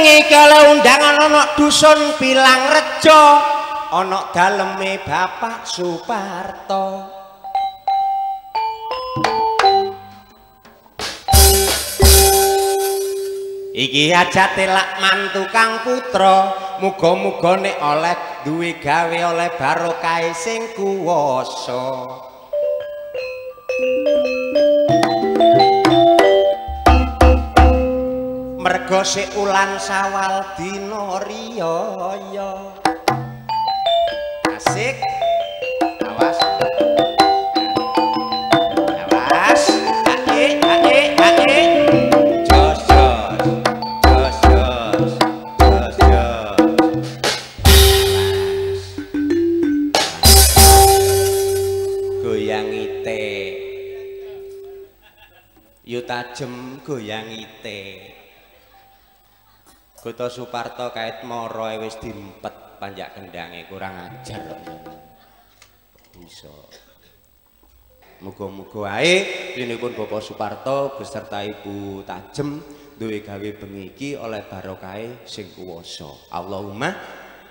Bengi iki oleh undangan ana dusun Pilangrejo, ana daleme Bapak Suparto. Iki ajate lak mantu kang putra, muga-muga nek oleh duwe gawe oleh barokah sing kuwasa. Mergo sik ulan Sawal dina riyaya. Asik. Awas. Awas. Ae ae ae. Jos jos. Jos jos. Jos jos. Awas. Goyang ite. Yu tajem goyang ite. Kota Suparto kait moro wis dimpet panjak kendange kurang ajar kok. Bisa. Muga-muga ae prinipun Bapak Suparto beserta Ibu Tajem duwe gawe bengi iki oleh barokahe sing kuwasa. Allahumma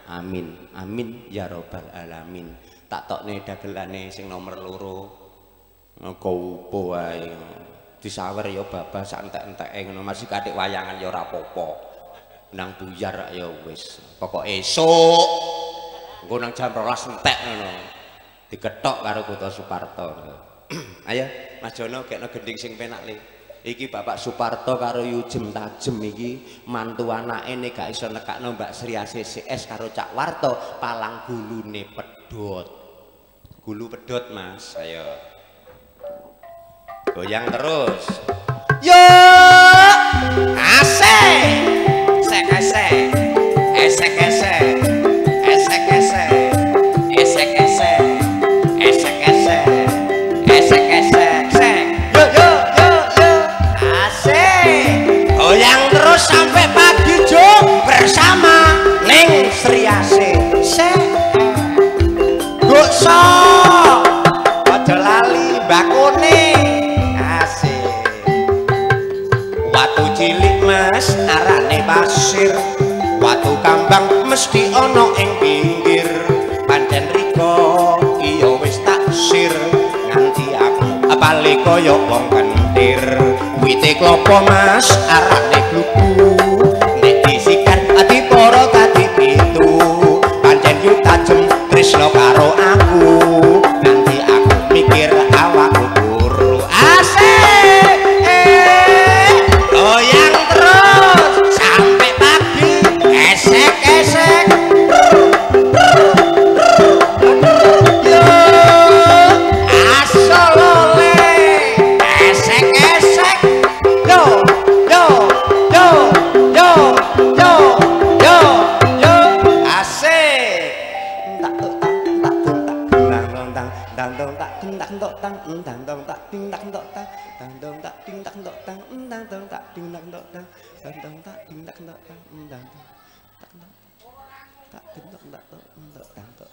amin. Amin ya rabbal alamin. Tak tokne dagelane sing nomor 2. Ngopo wae. Disawer ya babah sak entek-enteke ngono masih kathik wayangan ya ora apa-apa. Nang buyar ya wis pokoke esuk engko nang jam 12 entek ngono dikethok karo Kota Suparto. Ayo Mas Jono gekno gending sing penak le. Iki Bapak Suparto karo Yujem Tajem iki mantu anake nek gak iso nekakno Mbak Sri ACCS karo Cak Warto palang gulune pedhot. Gulu pedhot Mas. Ayo goyang terus. Yo asik. Esek esek esek esek esek esek esek esek esek esek esek yo yo yo yo asik goyang terus sampai pagi Jo bersama Ning Sri Asih sek gokso aja lali mbakone asik. Watu cilik Mas arane pasir, watu kambang mesti ana ing pinggir. Pancen rika iya wis taksir, nganti aku apale kaya wong kentir. Wite klopo Mas arane glugu, nek disikat ati para dadi pitu. Pancen yu tajem tresno karo aku, nganti aku mikir awakku guru. Asik. Goyang terus sampai pagi. Esek esek. Yo asolole. Esek esek. Yo yo yo yo yo yo yo asik. Tak tok tak tak tak tang tang dong tak ding tak tok tang tang dong tak ding tak tok tang tang dong tak ding tak tok tang tang dong tak ding tak tok tang tang dong tak ding tak tok tang tang tak tak ding tak tok tok tang tok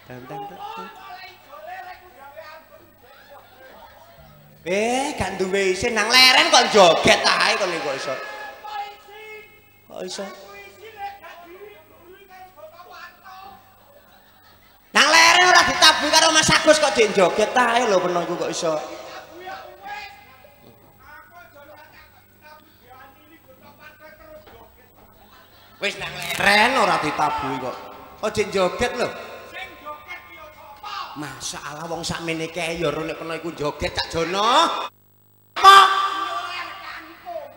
tang tang tok. Gak duwe isin nang leren kok joget ae kon kok iso. Kok iso? Nang leren ora ditabuhi karo Mas Agus kok jek joget ae lho peno iku kok iso. Wis nang leren ora ditabuhi kok. Kok jek joget lho. Sing joget ki yo sapa? Masalah wong sakmene kae ya nek peno iku joget Cak Jono. Apa? Nyoler kangkung.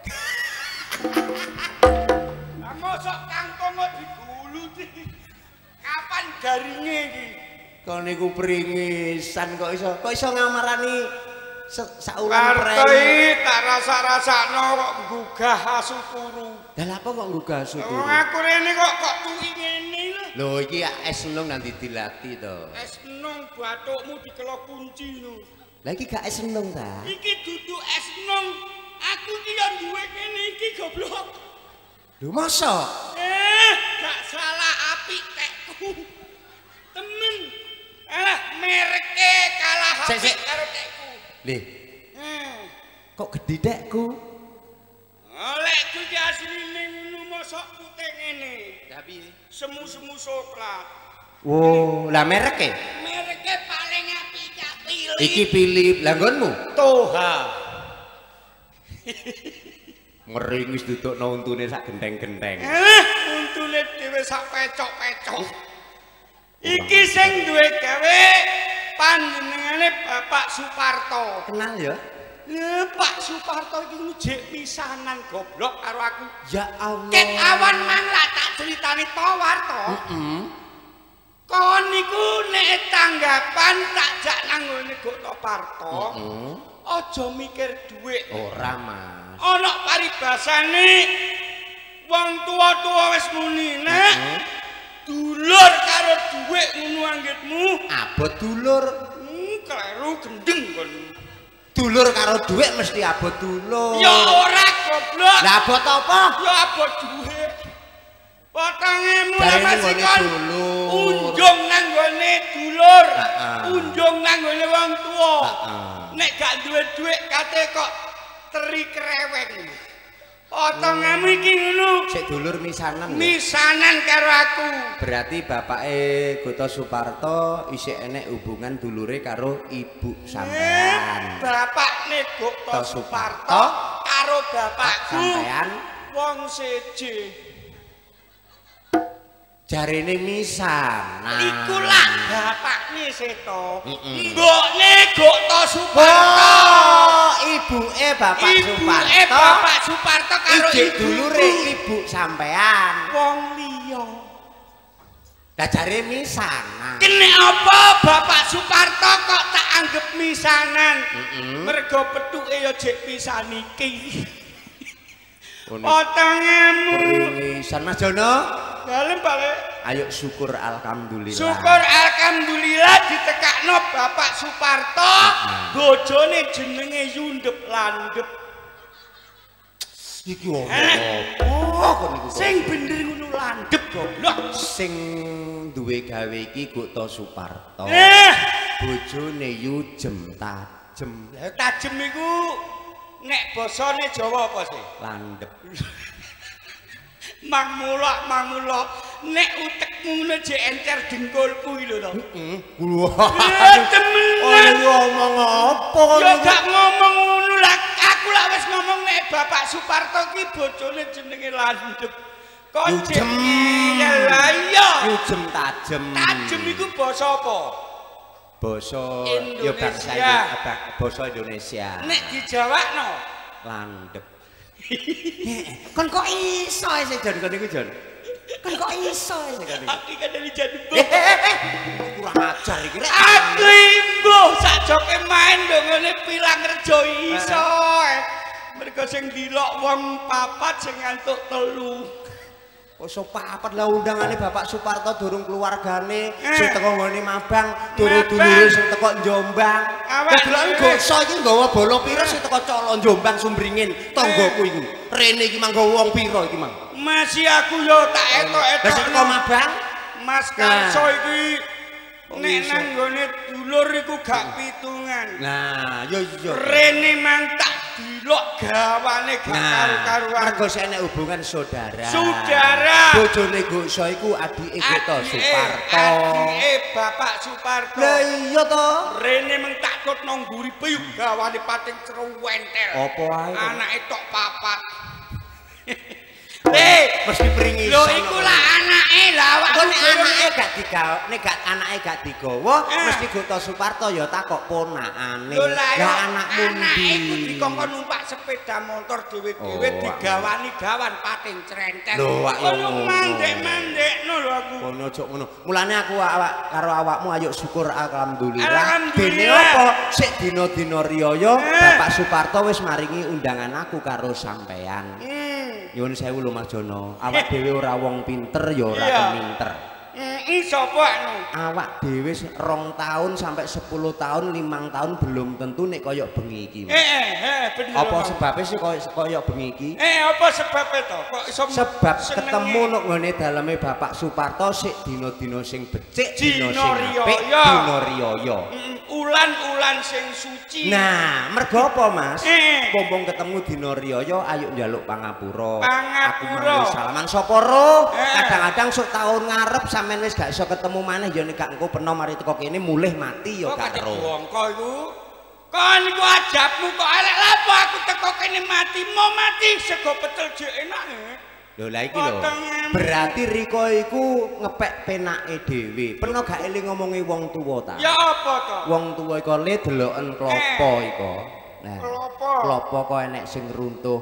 Lah mosok kangkung kok diguluti. Kapan garinge iki? Kon niku pringisan kok iso. Kok iso ngamarani saulan prei. Warto iki tak rasa-rasakno kok nggugah asu turu. Lah lha apa kok nggugah asu turu? Wong aku rene kok tuwi ngene lho. Lho iki es nung nanti dilati to. Es nung bathukmu dikelok kunci lho. Lah iki gak es nung ta? Iki dudu es nung. Aku iki yo duwe ngene iki goblok. Lho masa? Gak salah apik tekku. Temen. Mereke kalah apik karo tekku. Lih. Kok gedhi tekku? Mosok putih ngene. Lah piye? Semu-semu coklat. Wo, lah mereke? Mereke paling apik cak Philip. Iki Philip. Lah nggonmu? Toha. Ngeringis dudukno untune sak genteng-genteng. Untune dhewe sak pecok-pecok. Iki sing duwe gawe panjenengane Bapak Suparto. Kenal ya? Pak Suparto iki jek pisanan goblok karo aku. Ya Allah. Ket awan mang lak tak critani to Warto. Heeh. Kon niku nek tanggapan tak jak nang ngene Gokto Parto. Heeh. Aja mikir dhuwit. Ora, Mas. Ana paribasane wong tuwa-tuwa wis muni nek dulur karo dhuwit ngono anggitmu abot dulur. Kleru gendeng kon. Dulur karo dhuwit mesti abot dulur. Ya ora goblok. Lah abot apa? Ya abot dhuwit. Potongemu masih kon unjung nang nggone dulur, unjung nang nggone wong tuwa. Nek gak duwe dhuwit kate kok teri kreweng. Potonganmu iki ngono. Sik dulur misanan. Misanan karo aku. Berarti bapake Gota Suparto isih enek hubungan dulure karo ibu sampean. Bapakne Gota Suparto karo bapakku sampean wong seje. Jarene misanan. Iku lak bapakne seto. Mbokne Gota Suparto. Oh, ibuke Bapak Suparto. Ibuke Bapak Suparto karo dulure ibu sampean. Wong liya. Lah jare misanan. Kene apa Bapak Suparto kok tak anggap misanan? Mergo pethuke ya jek pisan iki. Potongemu. Peringisan Mas Jono. Dalem balik. Ayo syukur alhamdulillah. Syukur alhamdulillah ditekakno Bapak Suparto, bojone jenenge Yundep Landep. Iki apa kok niku? Sing bener ngono landep goblok. Sing duwe gawe iki Gota Suparto. Bojone Yujem Tajem. Lah tajem iku nek basane Jawa apa sih? Landep. Mang mulak nek utekmu ngono jek encer dengkulku iki lho to. Heeh. Temenan. Ngomong apa kon? Ya gak ngomong ngono lah. Aku lak wis ngomong nek Bapak Suparto ki bojone jenenge Landep. Kok Yujem. Lah iya. Yujem Tajem. Tajem iku basa apa? Basa ya bangsa basa Indonesia. Nek dijawakno Landep. Kon kok iso sih Jon kon iku Jon? Kon kok iso sih kon iku? Aku kan dari Jon. Kurang ajar iki rek. Aku imbuh sakjoke main ndok ngene Pilang Rejo iso. Mergo sing dilok wong papat sing ngantuk telu. Kok iso papat lah undangane Bapak Suparto durung keluargane sing teko nggone Mabang, durung dulure sing teko Jombang. Deloken gosok iki nggawa bala pira sing teko Colo Jombang Sumringin tanggoku iku. Rene iki mang nggawa wong pira iki mang? Masih aku yo tak etok-etok. Lah sing teko Mabang, Mas Karso iki nek nang nggone dulur iku gak pitungan. Nah, yo iya. Rene mang tak dilok gawane gak karu-karuan. Mergo sik enek hubungan saudara. Saudara. Bojone Gokso iku adike Gota Suparto. Adike Bapak Suparto. Lah iya to. Rene meng tak tutno ngguri piyuk gawane pating cruwentel. Apa ae? Anake tok papat. Mesti peringisan. Lho iku lah anake lah awakmu. Nek anake gak digawa, nek gak anake gak digawa, mesti Gota Suparto ya takok ponakane. Lah anakmu ndi? Anake iku dikongkon numpak sepeda motor dhewe-dhewe digawani gawan pating crentet. Lho wak yo ngono. Mandek-mandekno lho aku. Kono aja ngono. Mulane aku awak karo awakmu ayo syukur alhamdulillah. Dene apa sik dina-dina riyaya Bapak Suparto wis maringi undangan aku karo sampean. Nyuwun sewu lho Mas Jono, awak dhewe ora wong pinter ya ora keminter. Sapa anu? Awak dhewe 2 tahun sampai 10 tahun, 5 tahun belum tentu nek koyok bengi iki. Bener. Apa sebabe sih koyok bengi iki? Apa sebabe to? Kok iso sebab ketemu nek nggone daleme Bapak Suparto sik dina-dina sing becik, dina sing apik, dina riyaya. Ulan-ulan sing suci. Nah, mergo apa, Mas? Pompong ketemu dina riyaya ayo njaluk pangapura. Aku manggil salaman sapa ro? Kadang-kadang sok taun ngarep sampean wis gak iso ketemu maneh ya nek gak engko peno mari teko kene mulih mati ya gak ero. Kok iku? Kon iku ajabmu kok elek lha apa aku teko kene mati mau mati sego pecel jek enak. Lho lah iki lho. Berarti Riko iku ngepek penake dhewe. Peno gak eling ngomongi wong tuwa ta? Ya apa to? Wong tuwa iko le deloken klopo iko. Nah, klopo. Klopo kok enek sing runtuh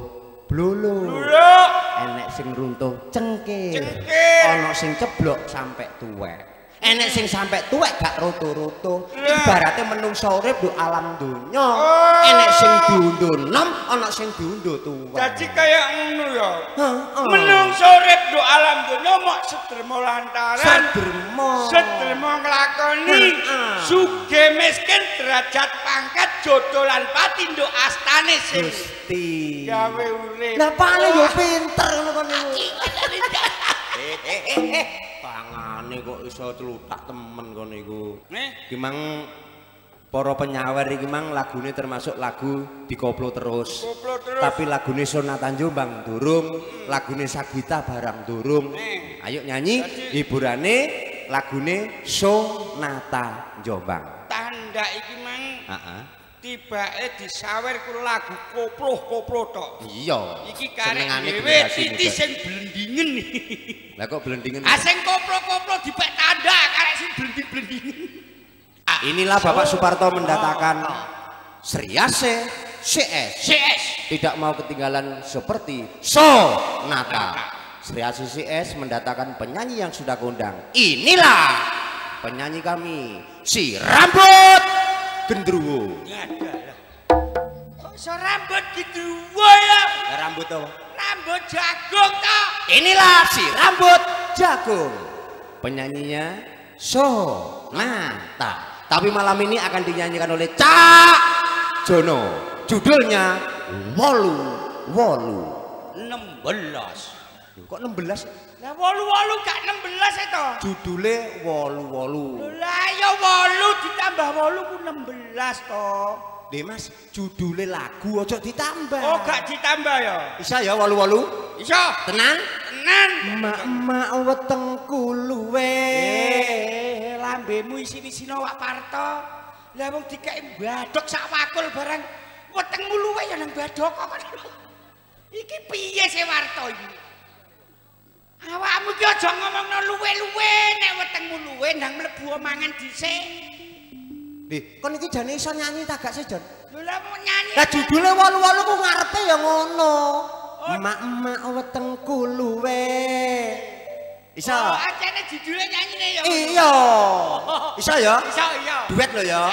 blolo. Blolo. Enek sing runtuh cengkir. Cengkir. Ana sing ceblok sampe tuwek. Enek sing sampe tuwek gak roto-roto. Ibarate menungso urip nduk alam donya. Enek sing diunduh nom, ana sing diunduh tuwek. Dadi kaya ngono ya. Heeh. Menungso urip nduk alam donya mok sederma lantaran sederma. Sederma nglakoni sugih miskin derajat pangkat jodoh lan pati nduk astane sing Gusti gawe urip. Lah paling yo pinter ngono kon niku. Tangane kok iso cluthak temen kon niku. Iki mang para penyawer iki mang lagune termasuk lagu dikoplo terus. Koplo terus. Tapi lagune Sonata Jombang durung, lagune Sagita barang durung. Ayo nyanyi hiburane lagune Sonata Jombang. Tanda iki mang. Heeh. Tibake disawer ku lagu koplo-koplo tok. Iya. Iki karek dhewe titi sing blendingen. Lah kok blendingen? Ah sing koplo-koplo dipek tanda karek sing blending-blendingen. Inilah Bapak Suparto mendatangkan Sriase CS. CS. Tidak mau ketinggalan seperti Sonata. Sriase CS mendatangkan penyanyi yang sudah kondang. Inilah penyanyi kami, si Rambut Gendruwo. Kok iso rambut gendruwo ya? Rambut apa? Rambut jagung toh. Inilah si Rambut Jagung. Penyanyinya Sonata. Tapi malam ini akan dinyanyikan oleh Cak Jono. Judulnya Wolu Wolu 16. Kok 16? Lah wolu-wolu gak 16 itu. Judule wolu-wolu. Lah ya wolu ditambah wolu ku 16 to. Lho Mas, judule lagu aja ditambah. Oh, gak ditambah ya. Bisa ya wolu-wolu? Iso. Tenan? Tenan. Mak-mak wetengku luwe. Lambemu isi-isine Wak Parto. Lah wong dikeki badhok sak wakul barang wetengmu luwe ya nang badhok kok. Iki piye se Warto iki? Awakmu iki aja ngomongno luwe-luwe, nek wetengmu luwe ndang mlebu mangan dhisik. Lho, kon iki jane iso nyanyi ta gak sih, Jon? Lho lah mau nyanyi. Lah judule wolu-wolu ku ngarepe ya ngono. Mak-mak wetengku luwe. Iso. Oh, acene judule nyanyine ya. Iya. Iso ya? Iso, iya. Duet lho ya.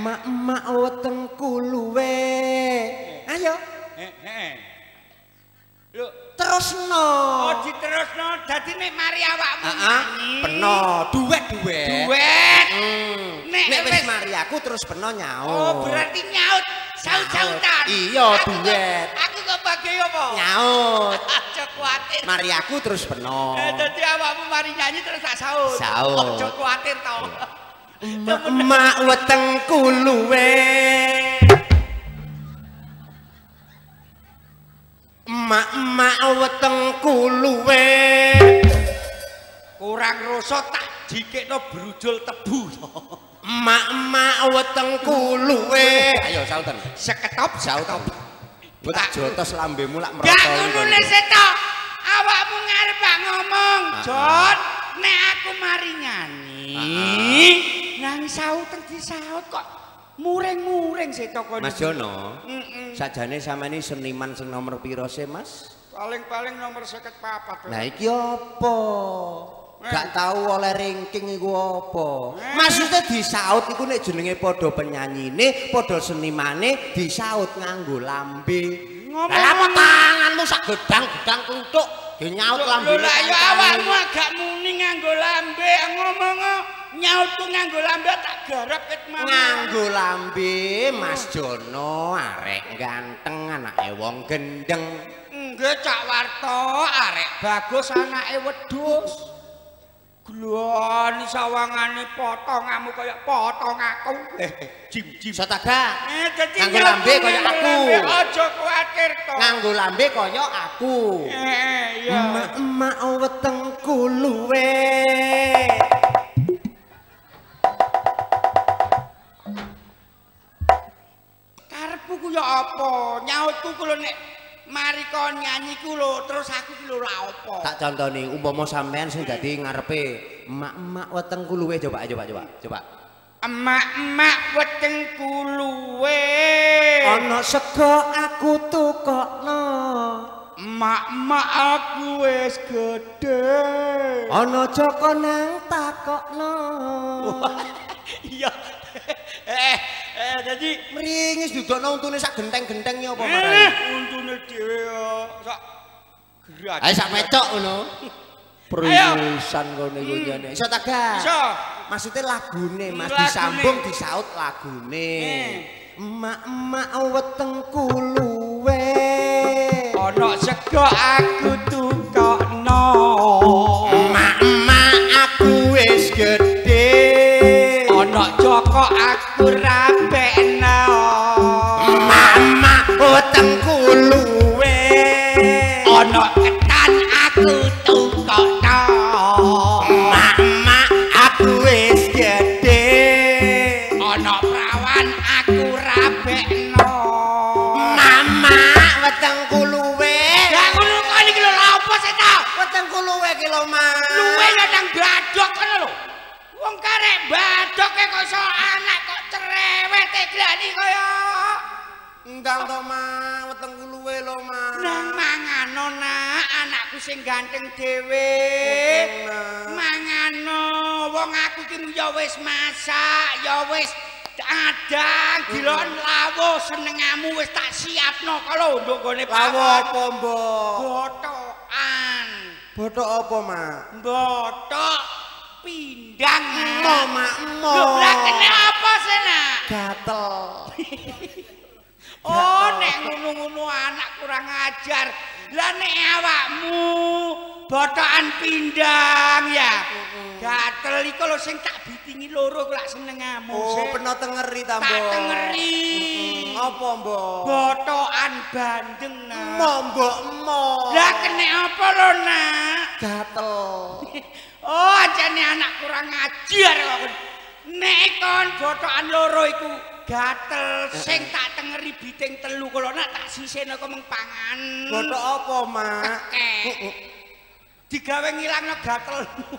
Mak-mak wetengku luwe. Ayo. Heeh. Lho, terusno. Oh, diterusno. Dadi nek mari awakmu nyanyi. Peno, duet-duet. Duet. Nek wis mari aku terus peno nyaut. Oh, berarti nyaut saut-sautan. Iya, duet. Aku kok bagi apa? Nyaut. Aja kuwatir. Mari aku terus peno. Dadi awakmu mari nyanyi terus tak saut. Saut. Aja kuwatir to. Mak wetengku luwe. Mak-mak wetengku luwe. Kurang rasa tak jikekno brujul tebu. Mak-mak wetengku luwe. Ayo sautan. Seketop sautan. Mbok tak jotos lambemu lak merata. Gak ngono seto. Awakmu ngarep pak ngomong, Jon, nek aku mari nyanyi, nang sauten disaut kok muring-muring seto kon. Mas Jono, sajane sampeyan iki seniman sing nomor pira sih, Mas? Paling-paling nomor 54. Lah iki apa? Gak tahu oleh ranking iku apa. Maksudnya disaut iku nek jenenge padha penyanyine, padha senimane disaut nganggo lambe. Ngomong lah apa tanganmu sak gedang-gedang kluthuk dinyaut lambene. Lho lah ya awakmu agak muni nganggo lambe, ngomong nyautku nganggo lambe tak garap ket mau. Nganggo lambe Mas Jono arek ganteng anake wong gendeng. Nggih Cak Warto, arek bagus anake wedhus. Glon sawangane potonganmu kaya potong aku. Jim-jim. Iso ta gak? Nganggo lambe kaya aku. Aja kuwatir to. Nganggo lambe kaya aku. Iya. Emak-emak wetengku luwe. Karepku ku ya apa? Nyautku ku lho nek mari kon nyanyi ku lho terus aku ki lho lha apa? Tak contoni umpama sampean sing dadi ngarepe emak-emak wetengku luwe coba coba coba. Emak-emak wetengku luwe. Ana sego aku tukokno. Emak-emak aku wis gedhe. Ana Joko nang takokno. Iya. Jadi mringis dudukno untune sak genteng-genteng iki apa marai? Untune dhewe sak gerak. Ayo sak pecok ngono. Pringisan kono iku jane. Iso ta gak? Iso. Maksudnya lagune Mas disambung disaut lagune. Emak-emak wetengku luwe. Ana sego aku tukokno. Emak-emak aku wis gedhe. Ana Joko aku rabekno. Emak-emak wetengku luwe. Ana ketan aku tukokno. Emak-emak aku wis gedhe. Ana prawan aku rabekno. Emak-emak wetengku luwe. Lah ngono kok iki lho lha apa sih ta? Wetengku luwe ki lho, Mas. Luwe ya nang bladok ngono lho. Wong karek badoke kok iso anak kok cerewet glani kaya ndang to, Mas, wetengku luwe lho, Mas. Nang mangano nak, anakku sing ganteng dhewe. Mangano, wong aku ki ya wis masak, ya wis adang, dilon lawuh senengamu wis tak siapno kalau nduk nggone lawuh apa, Mbok? Botokan. Botok apa, Mas? Botok pindang. Emo, Mak, emo. Lho, lah kene apa sih, Nak? Gatel. Oh, nek ngono-ngono anak kurang ajar. Lah nek awakmu botokan pindang ya. Gatel iku lho sing tak bitingi loro ku lak senengamu. Oh, peno tengeri ta, Mbok? Tak tengeri. Apa, Mbok? Botokan bandeng, Nak. Emo, Mbok, emo. Lah kene apa lho, Nak? Gatel. Oh, ajane anak kurang ajar kok. Nek kon botokan loro iku gatel sing tak tengeri biting telu kula nak tak sisihno kok meng pangan. Botok apa, Mak? Tekek. Digawe ngilangno gatelmu.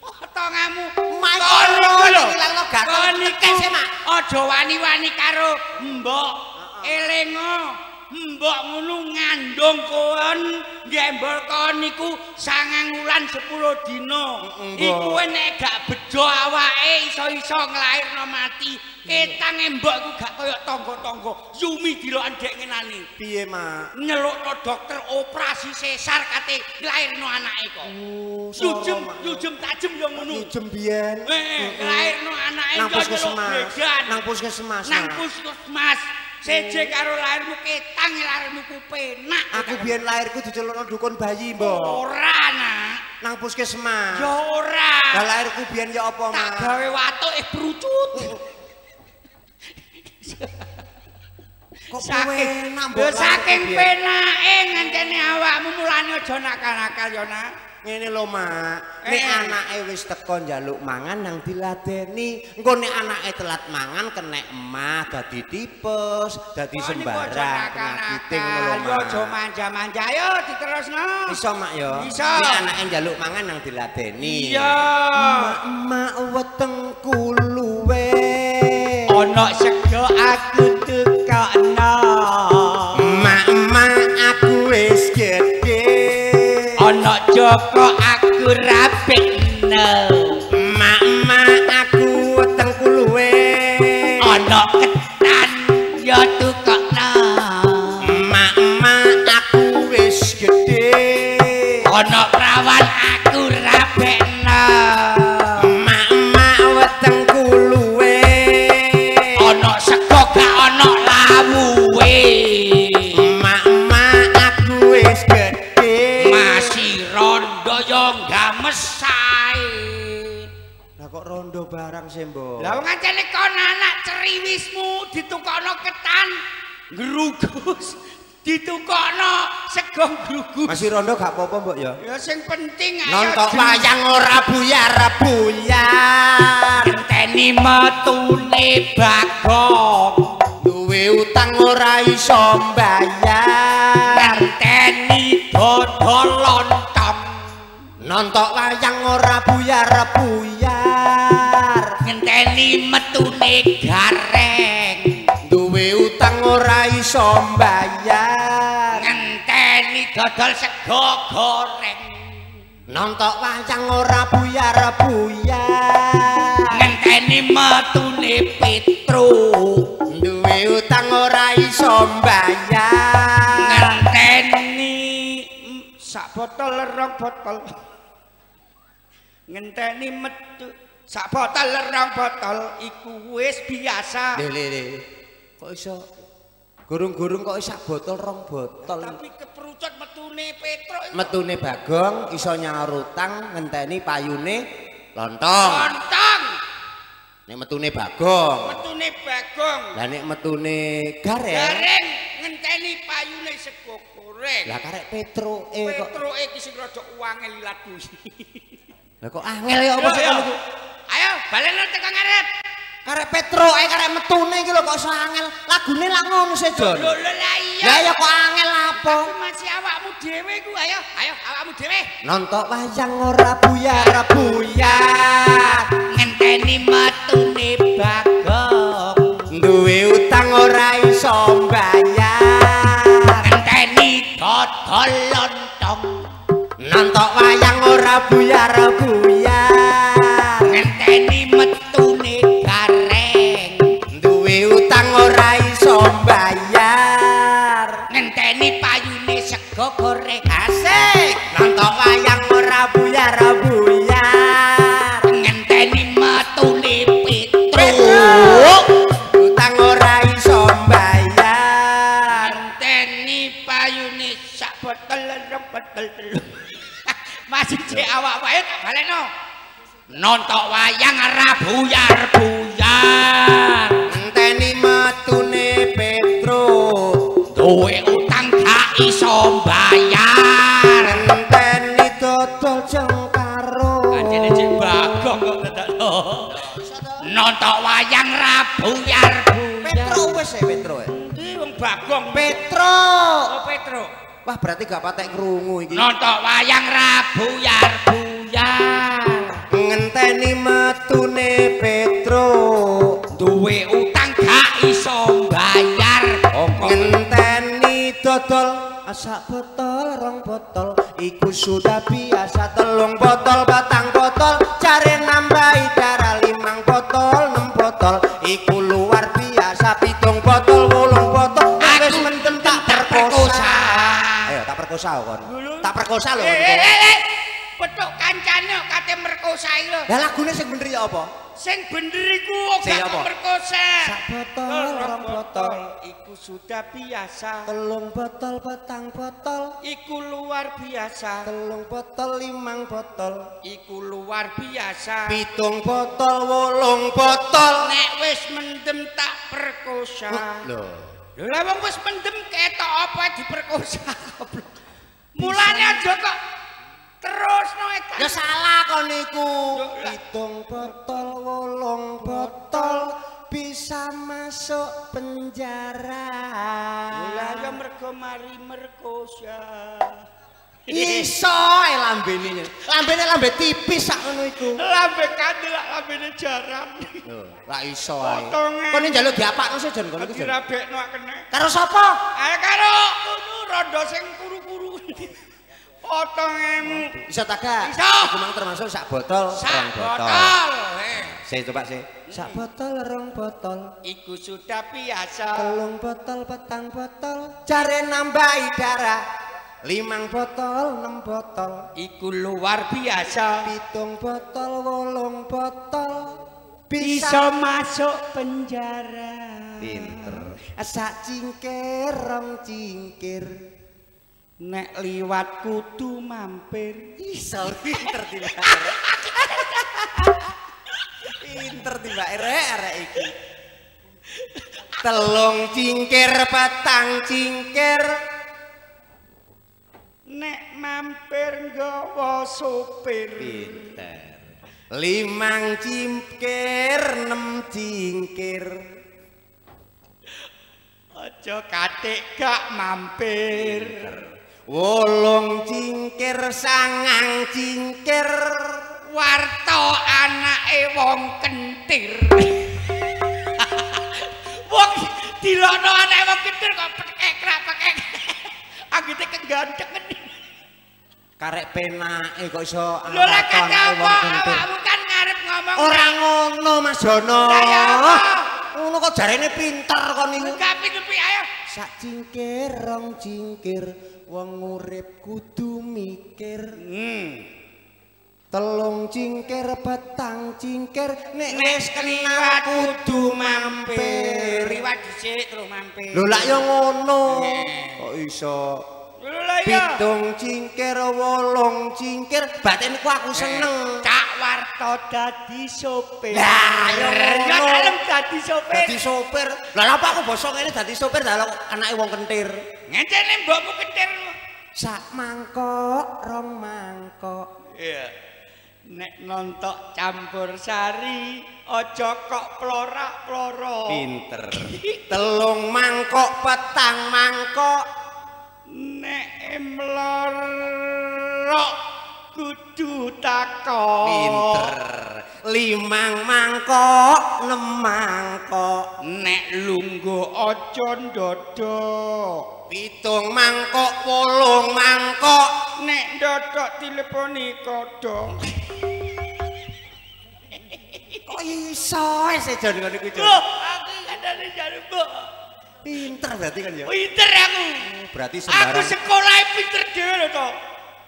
Potonganmu. Kon iku lho ngilangno gatel. Tekek sih, Mak. Aja wani-wani karo mbok. Elingo. Mbok ngono ngandung kon ngembol kon niku 9 wulan 10 dina. Iku nek gak bejo awake iso-iso nglairno mati. Ketange mbok iku gak kaya tangga-tangga. Yumi dilokan dek ngenani. Piye, Mak? Nyelukno dokter operasi sesar kate nglairno anake kok. Yujem, yujem tajem yo ngono. Yujem biyen. Heeh, nglairno anake nang puskesmas. Nang puskesmas. Nang puskesmas. Seje karo lahirmu ketang lahirmu ku penak. Aku biyen lahirku dicelukno dukun bayi, Mbok. Ora, Nak. Nang puskesmas. Ya ora. Lah lahirku biyen ya apa, Mak? Tak gawe watuk brucut. Kok penak, Mbok? Saking penake ngancene awakmu mulane aja nakal-nakal ya, Nak. Ngene lho, Mak. Nek anake wis teko njaluk mangan nang diladeni. Engko nek anake telat mangan kenek emah dadi tipes, dadi sembarang penyakite ngono lho, Mak. Aja manja-manja ayo diterusno. Iso, Mak ya. Nek anake njaluk mangan nang diladeni. Iya. Mak wetengku luwe. Ana sego aku tukokno. Mak aku wis gedhe. Ana Joko aku rabekno. Mak aku wetengku luwe. Ana ketan ya tukokno. Mak aku wis gedhe. Ana prawan aku rabekno. Mak wetengku luwe. Ana sego gak ana lawuhe. Mak aku wis gedhe. Masih rondo yo games sae. Kok rondo barang sih, Mbok? Lah wong ancene kon anak ceriwismu ditukokno ketan ngrugus, ditukokno sego ngrugus. Masih rondo gak apa-apa, Mbok ya? Ya sing penting ayo nonton wayang ora buyar buyar. Ngenteni metune Bagong. Duwe utang ora iso mbayar. Ngenteni dodol lontong. Nonton wayang ora buyar buyar. Ngenteni metune Gareng. Duwe utang ora iso mbayar. Ngenteni dodol sego goreng. Nonton wayang ora buyar buyar. Ngenteni metune Petruk. Duwe utang ora iso mbayar. Ngenteni sak botol rong botol. Ngenteni metu sak botol rong botol iku wis biasa. Lho. Kok iso gurung-gurung kok sak botol rong botol. Tapi keperucut metune Petruk iku. Metune Bagong iso nyaur utang ngenteni payune lontong. Lontong. Nek metune Bagong. Metune Bagong. Lah nek metune Gareng. Gareng ngenteni payune sego goreng. Lah karek Petruke kok. Petruke iki sing rada uange lilat kuwi. Lah kok angel ya apa sih niku? Ayo baleno teko ngarep. Karek Petruke karek metune iki lho kok iso angel. Lagune lak ngono sih, Jon. Lho lah iya. Lah ya kok angel apa? Tapi masih awakmu dhewe ku ayo, ayo awakmu dhewe. Nonton wayang ora buyar buyar. Ngenteni metune Bagong. Duwe utang ora iso mbayar. Ngenteni dodol lontong. Nonton wayang ora buyar buyar. Ngenteni metune Gareng. Duwe utang ora iso mbayar. Ngenteni payune sego goreng. Asik. Nonton wayang ora buyar buyar. Ngenteni metune Petruk. Utang ora iso mbayar. Ngenteni payune sak botol rong botol telu. Masih cek awak wae tak baleno. Nonton wayang ora buyar buyar. Ngenteni metune Petruk. Duwe utang gak iso mbayar. Ngenteni dodol jengkaro. Kancene cek Bagong kok tetep. Nonton wayang ra buyar buyar. Petruk wis e Petruk. Endi wong Bagong? Petruk. Oh Petruk. Wah berarti gak patek krungu iki. Nonton wayang ra buyar buyar. Ngenteni metune Petruk. Duwe utang gak iso mbayar. Ngenteni dodol sak botol rong botol iku sudah biasa. Telung botol patang botol jare nambahi darah. 5 botol 6 botol iku luar biasa. 7 botol 8 botol wis mendem tak perkosa. Ayo tak perkosa kon. Tak perkosa lho. Petuk kancane kate merkosa iki lho. Lah lagune sing bener ya apa? Sing bener iku gak merkosa. Sak botol rong botol iku sudah biasa. 3 botol 4 botol iku luar biasa. 3 botol 5 botol iku luar biasa. 7 botol 8 botol nek wis mendem tak perkosa. Lho. Lho lah wong wis mendem ketok apa diperkosa goblok. Mulane aja kok terus no edan. Ya salah kon niku. 7 botol 8 botol bisa masuk penjara. Lah ya mergo mari merkosa. Iso ae lambene. Lambene lambe tipis sak ngono iku. Lambe kandel lambene jaran. Lho, ra iso ae. Kon njaluk diapakno sih Jon kono iku. Dirabekno kene. Karo sapa? Ayo karo ngono rondo sing kuru-kuru. Potongemu. Iso ta gak? Iso. Iku mang termasuk sak botol, sak rong botol. Sik coba sik. Sak botol rong botol iku sudah biasa. 3 botol 4 botol jare nambahi darah. 5 botol 6 botol iku luar biasa. 7 botol 8 botol bisa masuk penjara. Pinter. Sak cingkir rong cingkir nek liwat kudu mampir. Iso pinter tiba. Pinter timbake rek arek iki. Telung cingkir patang cingkir. Nek mampir nggawa sopir. Pinter. 5 cingkir 6 cingkir. Aja katik gak mampir. 8 cingkir 9 cingkir. Warto anake wong kentir. Wong dilokno anake wong kentir kok pekek-pekek. Anggite keganthengen. Karek penake kok iso lho lah kata apa awakmu kan ngarep ngomong ora ngono Mas Jono. Ngono kok jarene pinter kon niku. Enggak pinter ayo. Sak cingkir rong cingkir wong urip kudu mikir. 3 cingkir 4 cingkir nek wis kenal kudu mampir. Liwat dhisik terus mampir. Lho lak yo ngono. Kok iso 7 cingkir 8 cingkir batinku aku seneng. Cak Warto dadi sopir. Lah yo dalem dadi sopir. Dadi sopir. Lah apa aku basa ngene dadi sopir dalah anake wong kentir. Ngencene mbokmu kentir. Sak mangkok rong mangkok. Iya. Nek nontok campur sari aja kok plorak-ploro. Pinter. 3 mangkok 4 mangkok. Nek mlorok kudu takok. Pinter. 5 mangkok 6 mangkok. Nek lungguh aja ndodok. 7 mangkok 8 mangkok. Nek ndodok dileponi kodhok. Kok iso sejon ngono iku, Jon? Loh, aku kandhane jare mbok. Pinter berarti kan ya? Pinter aku. Berarti sembarang. Aku sekolah pinter dhewe lho to.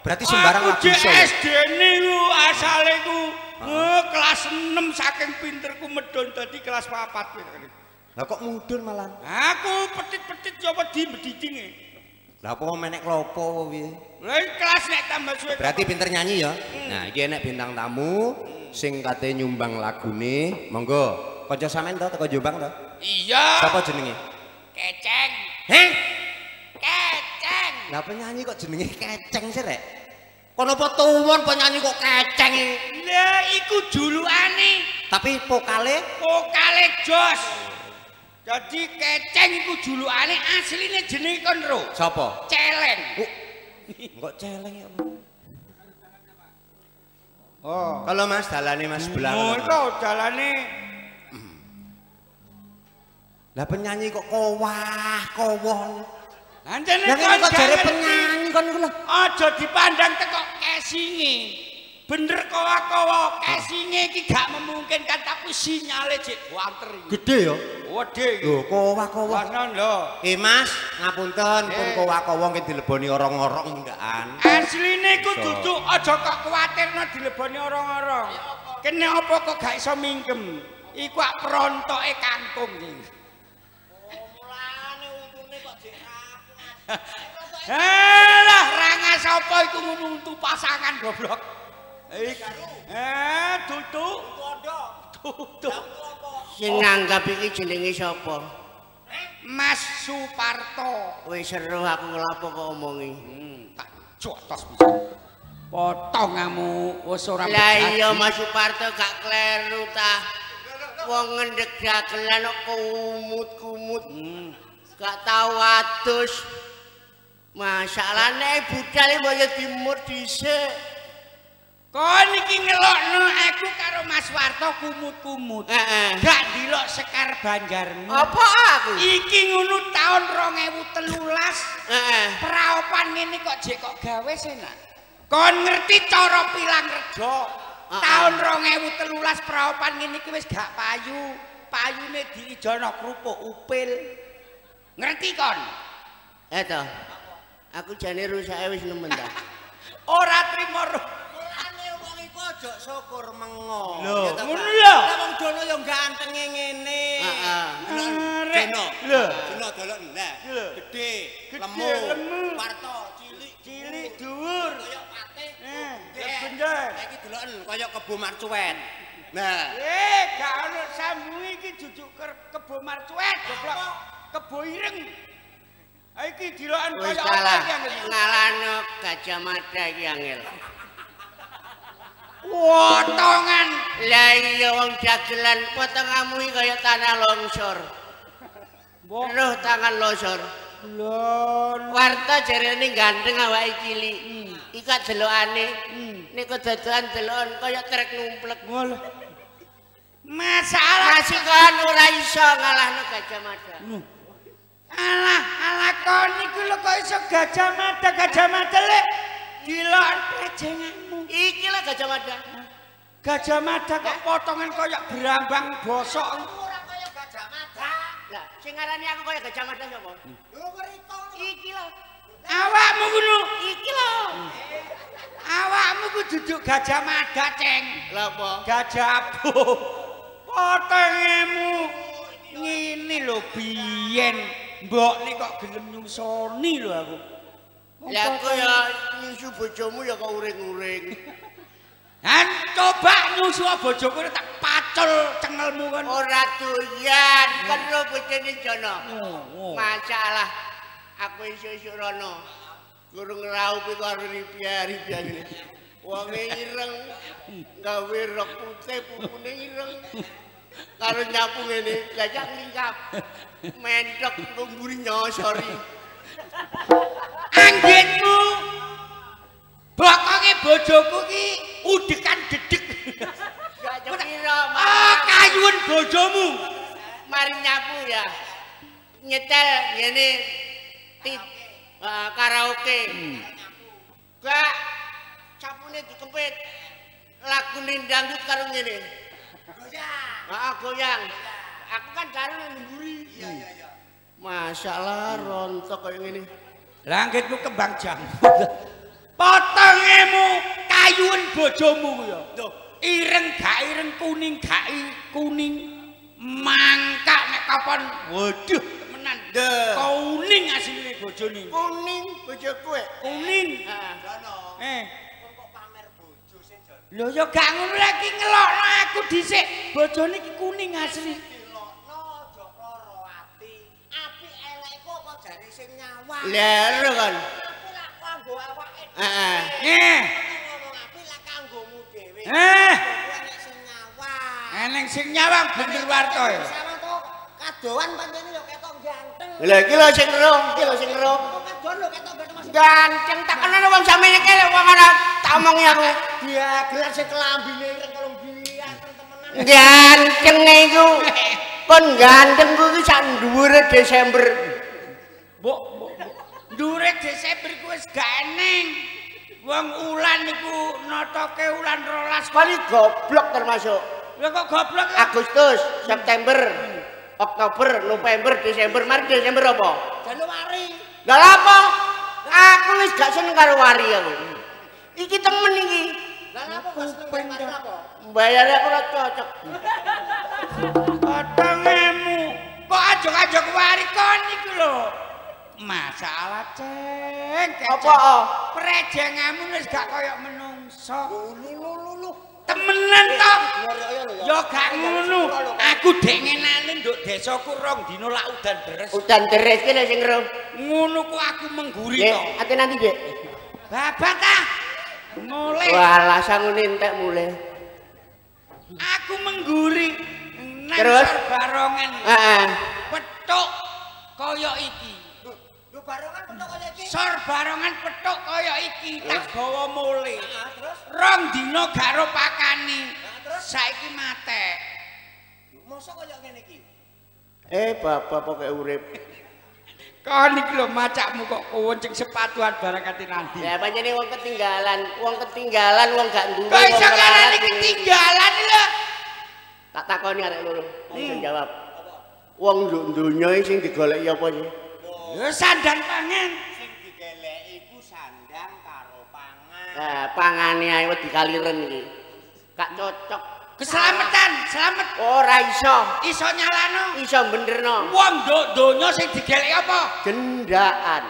Berarti sembarang aku iso. SD-ne ku asale ku kelas 6 saking pinterku medhun dadi kelas 4. Lah kok mudhun malah? Aku petit-petit yo wedi mbedidinge. Lah apa menek klopo apa piye? Lah kelas nek tambah suwe. Berarti pinter nyanyi ya? Nah, iki enek bintang tamu sing kate nyumbang lagune. Monggo. Kanca sampean to teko Jombang to? Iya. Sapa jenenge? Keceng. Heh? Keceng. Lah penyanyi kok jenenge Keceng sih rek? Kono apa tuwon penyanyi kok Keceng? Lah iku julukane. Tapi vokale? Vokale jos. Jadi Keceng iku julukane asline jenenge kon ro. Sapa? Celeng. Kok celeng ya? Oh. Kalau Mas dalane Mas sebelah. Oh, itu dalane. Lah penyanyi kok kowah, kowon. Lah ngene kok jare penyanyi kon iku lho. Aja dipandang teko kesinge. Bener kowa-kowa kesinge iki gak memungkinkan tapi sinyale jek banter iki. Gede ya? Gedhe iki. Lho kowa-kowa. Lho. Mas, ngapunten pun kowa-kowa nggih dileboni orong-orong mundhakan. Asline iku duduk aja kok kuwatirno dileboni orong-orong. Kene apa kok gak iso mingkem? Iku ak prontoke kangkung iki. Mulane untune kok jek rapuh. Halah, rangas apa iku ngono untu pasangan goblok. Tutu. Tutu. Sing nanggap iki jenenge sapa? Mas Suparto. Wis seru aku nglapo kok omongi. Tak jotos bisa. Potong kamu wis ora. Lah iya Mas Suparto gak kleru ta. Wong ngendhek dagelan kok kumut-kumut. Gak tau adus. Masalahne budal mbok yo dimut dhisik. Kon iki ngelokno aku karo Mas Warto kumut-kumut. Gak ndelok Sekar Banjarmu. Apa aku? Iki ngono taun 2013. Heeh. Praopan ngene kok jek kok gawe senak. Kon ngerti cara pilang rejo. Taun 2013 praopan ngene iki wis gak payu. Payune diijono kerupuk upil. Ngerti kon? To. Aku jane rusake wis nemen ta. Ora trimo. Ojo syukur mengo. Lho, ngono lho. Lah wong Jono yo gantenge ngene. Heeh. Jono. Lho, Jono delok lah. Gedhe, lemu, Warto cilik, cilik dhuwur. Kaya patih. Gendeng. Saiki deloken kaya kebo marcuwet. Nah, gak ono sambunge iki jujuk kebo marcuet goblok. Kebo ireng. Ha iki dilokan kaya apa iki angel. Ngalahno Gajah Mada iki angel. Potongan. Lah iya wong dagelan potonganmu iki kaya tanah longsor. Roh tangan losor. Lho, Warta jarene ganteng awake cilik. Iki delokane. Nek kedadoan delokan kaya trek numplek. Ngono. Masalah masih kon ora iso ngalahno Gajah Mada. Alah, alah kon iku lho kok iso Gajah Mada, Gajah Mada lek dilok prejenganmu. Iki lho Gajah Mada. Gajah Mada kok potongan kaya brambang bosok. Ora kaya Gajah Mada. Lah, sing ngarani aku kaya Gajah Mada sapa? Lho ngriko. Iki lho. Awakmu ngono. Iki lho. Awakmu ku duduk Gajah Mada, Ceng. Lha apa? Gajah abu. Potongemu ngene lho biyen. Mbokne kok gelem nyusoni lho aku. Lah aku ya nyusu bojomu ya kok uring-uring. Han coba nyusu bojoku tak pacul cengelmu kon. Ora doyan, kon lho bojone Jono. Masalah aku isuk-isuk rono. Gurung ngraupi karo ripia-ripia ngene. Wonge ireng, gawe rok putih, pupune ireng. Karo nyapu ngene, lajak nglingkap. Mentok mburi nyosori. Anggitmu bokonge bojoku ki udekan dedeg. Gak kira ah kayun bojomu. Mari nyapu ya. Nyetel ngene karaoke. Gak sapune dikempit. Lagune dangdut karo ngene. Goyang. Heeh, goyang. Aku kan karo mburi. Iya iya iya. Masalah rontok kaya ngene. Lah anggitmu kembang jambu. Potongemu kayun bojomu ku ya. Ireng gak ireng, kuning gak kuning. Mangkak nek kapan waduh temenan. Kuning asline bojone. Kuning bojoku. Kuning. Heeh. Jono. Kok pamer bojo sih, Jon? Lho ya gak ngono lagi ngelokno aku dhisik. Bojone iki kuning asli. Dilokno aja lara ati. Apik elek iku apa jare sing nyawang. Lha lho kon. Apik lak kanggo awake. Heeh. Ngomong apik lak kanggomu dhewe. Enek sing nyawang. Eneng sing nyawang bener Warto ya. Sawang to kadoan pancene yo ketok ganteng. Lha iki lho sing ero, iki lho sing ero. Kok kadoan lho ketok ganteng Mas. Ganteng tak kenal wong samene iki lho wong ora tak omongi aku. Dia gelar sing kelambine ireng kalau ganteng temenan. Ganteng iku. Kon ganteng ku iki sak dhuwure Desember. Mbok, mbok. Dhuwure Desember ku wis gak eneng. Wong ulan iku notoke ulan 12. Kali goblok termasuk. Lha kok goblok ya? Agustus, September, Oktober, November, Desember. Mari Desember apa? Januari. Lah lha apa? Aku wis gak seneng karo wari aku. Iki temen iki. Lah lha apa gak seneng karo wari apa? Mbayare aku ora cocok. Potongemu. Kok ajok-ajok wari kon iku lho. Masalah Ceng. Apa? Prejengamu wis gak kaya menungso. Lho. Temenan to. Ya Ya gak ngono. Aku dek ngenane nduk desaku rong dina lak udan deres. Udan deres ki lho sing ero. Ngono ku aku mengguri Dek, to. ate nanti, Dek. Babat ah. Mulih. Walah sangune entek mulih. Aku mengguri nang Terus? sor barongan. Heeh. Petuk kaya iki. Lho barongan petuk kaya iki. Sor barongan petuk kaya iki tak gawa mulih. Heeh, terus Rong dina gak ro pakani. Terus? Saiki matek. Mosok kaya ngene iki. Bapak pokoke urip. Kon iki lho macakmu kok kowenceng sepatuan barang kate nanti. Ya pancene wong ketinggalan, wong gak duwe. Kok iso wong melarat ngarani iki. ketinggalan lho? Tak takoni arek loro, iso jawab. Wong nduk donya iki sing digoleki apa sih? Ya sandang pangan. Sing digeleki iku sandang karo pangan. Nah, pangane ae wedi kaliren iki. Gak cocok. Keselamatan, selamat. Ora iso, Iso nyalano. iso benerno. Wong nduk donya sing digeleki apa? Gendaan.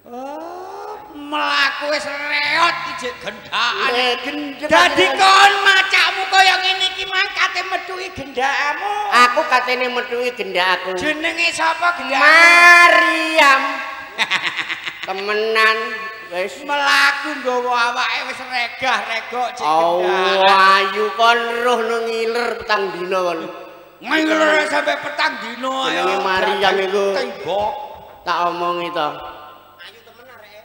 Oh, mlaku wis reot ijek gendaan. Gendaan. Dadi kon macakmu Awakmu kaya ngene iki mang kate metuki gendakmu. Aku katene metuki gendakku. Jenenge sapa gendakmu? Mariam. Temenan wis mlaku nggawa awake wis regah-regok cek gendak. Oh, ayu kon roh nang ngiler petang dina kon. Ngiler sampe petang dina. Jenenge Mariam iku. Tembok. Tak omongi to. Ayu temen areke.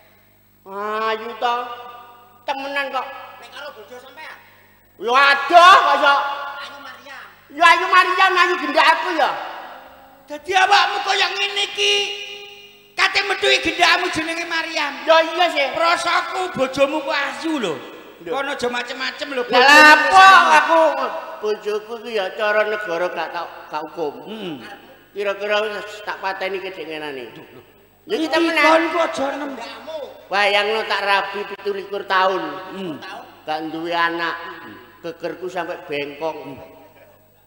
Ayu to. Temenan kok. Nek karo bojo sampean. Ya adoh kok iso. Ayu Mariam. Ya ayu Mariam ayu gendak aku ya. Dadi awakmu kaya ngene iki. Kate metuki gendakmu jenenge Mariam. Ya iya sih. Rasaku bojomu ku ayu lho. Kono aja macem-macem lho. Lah apa aku bojoku ku ya cara negara gak tak gak hukum. Heeh. Kira-kira wis tak pateni kedengenane. Lho iki temenan. Kon ku aja nembakmu. Bayangno tak rabi 27 tahun. Gak duwe anak. Gegerku sampai bengkong.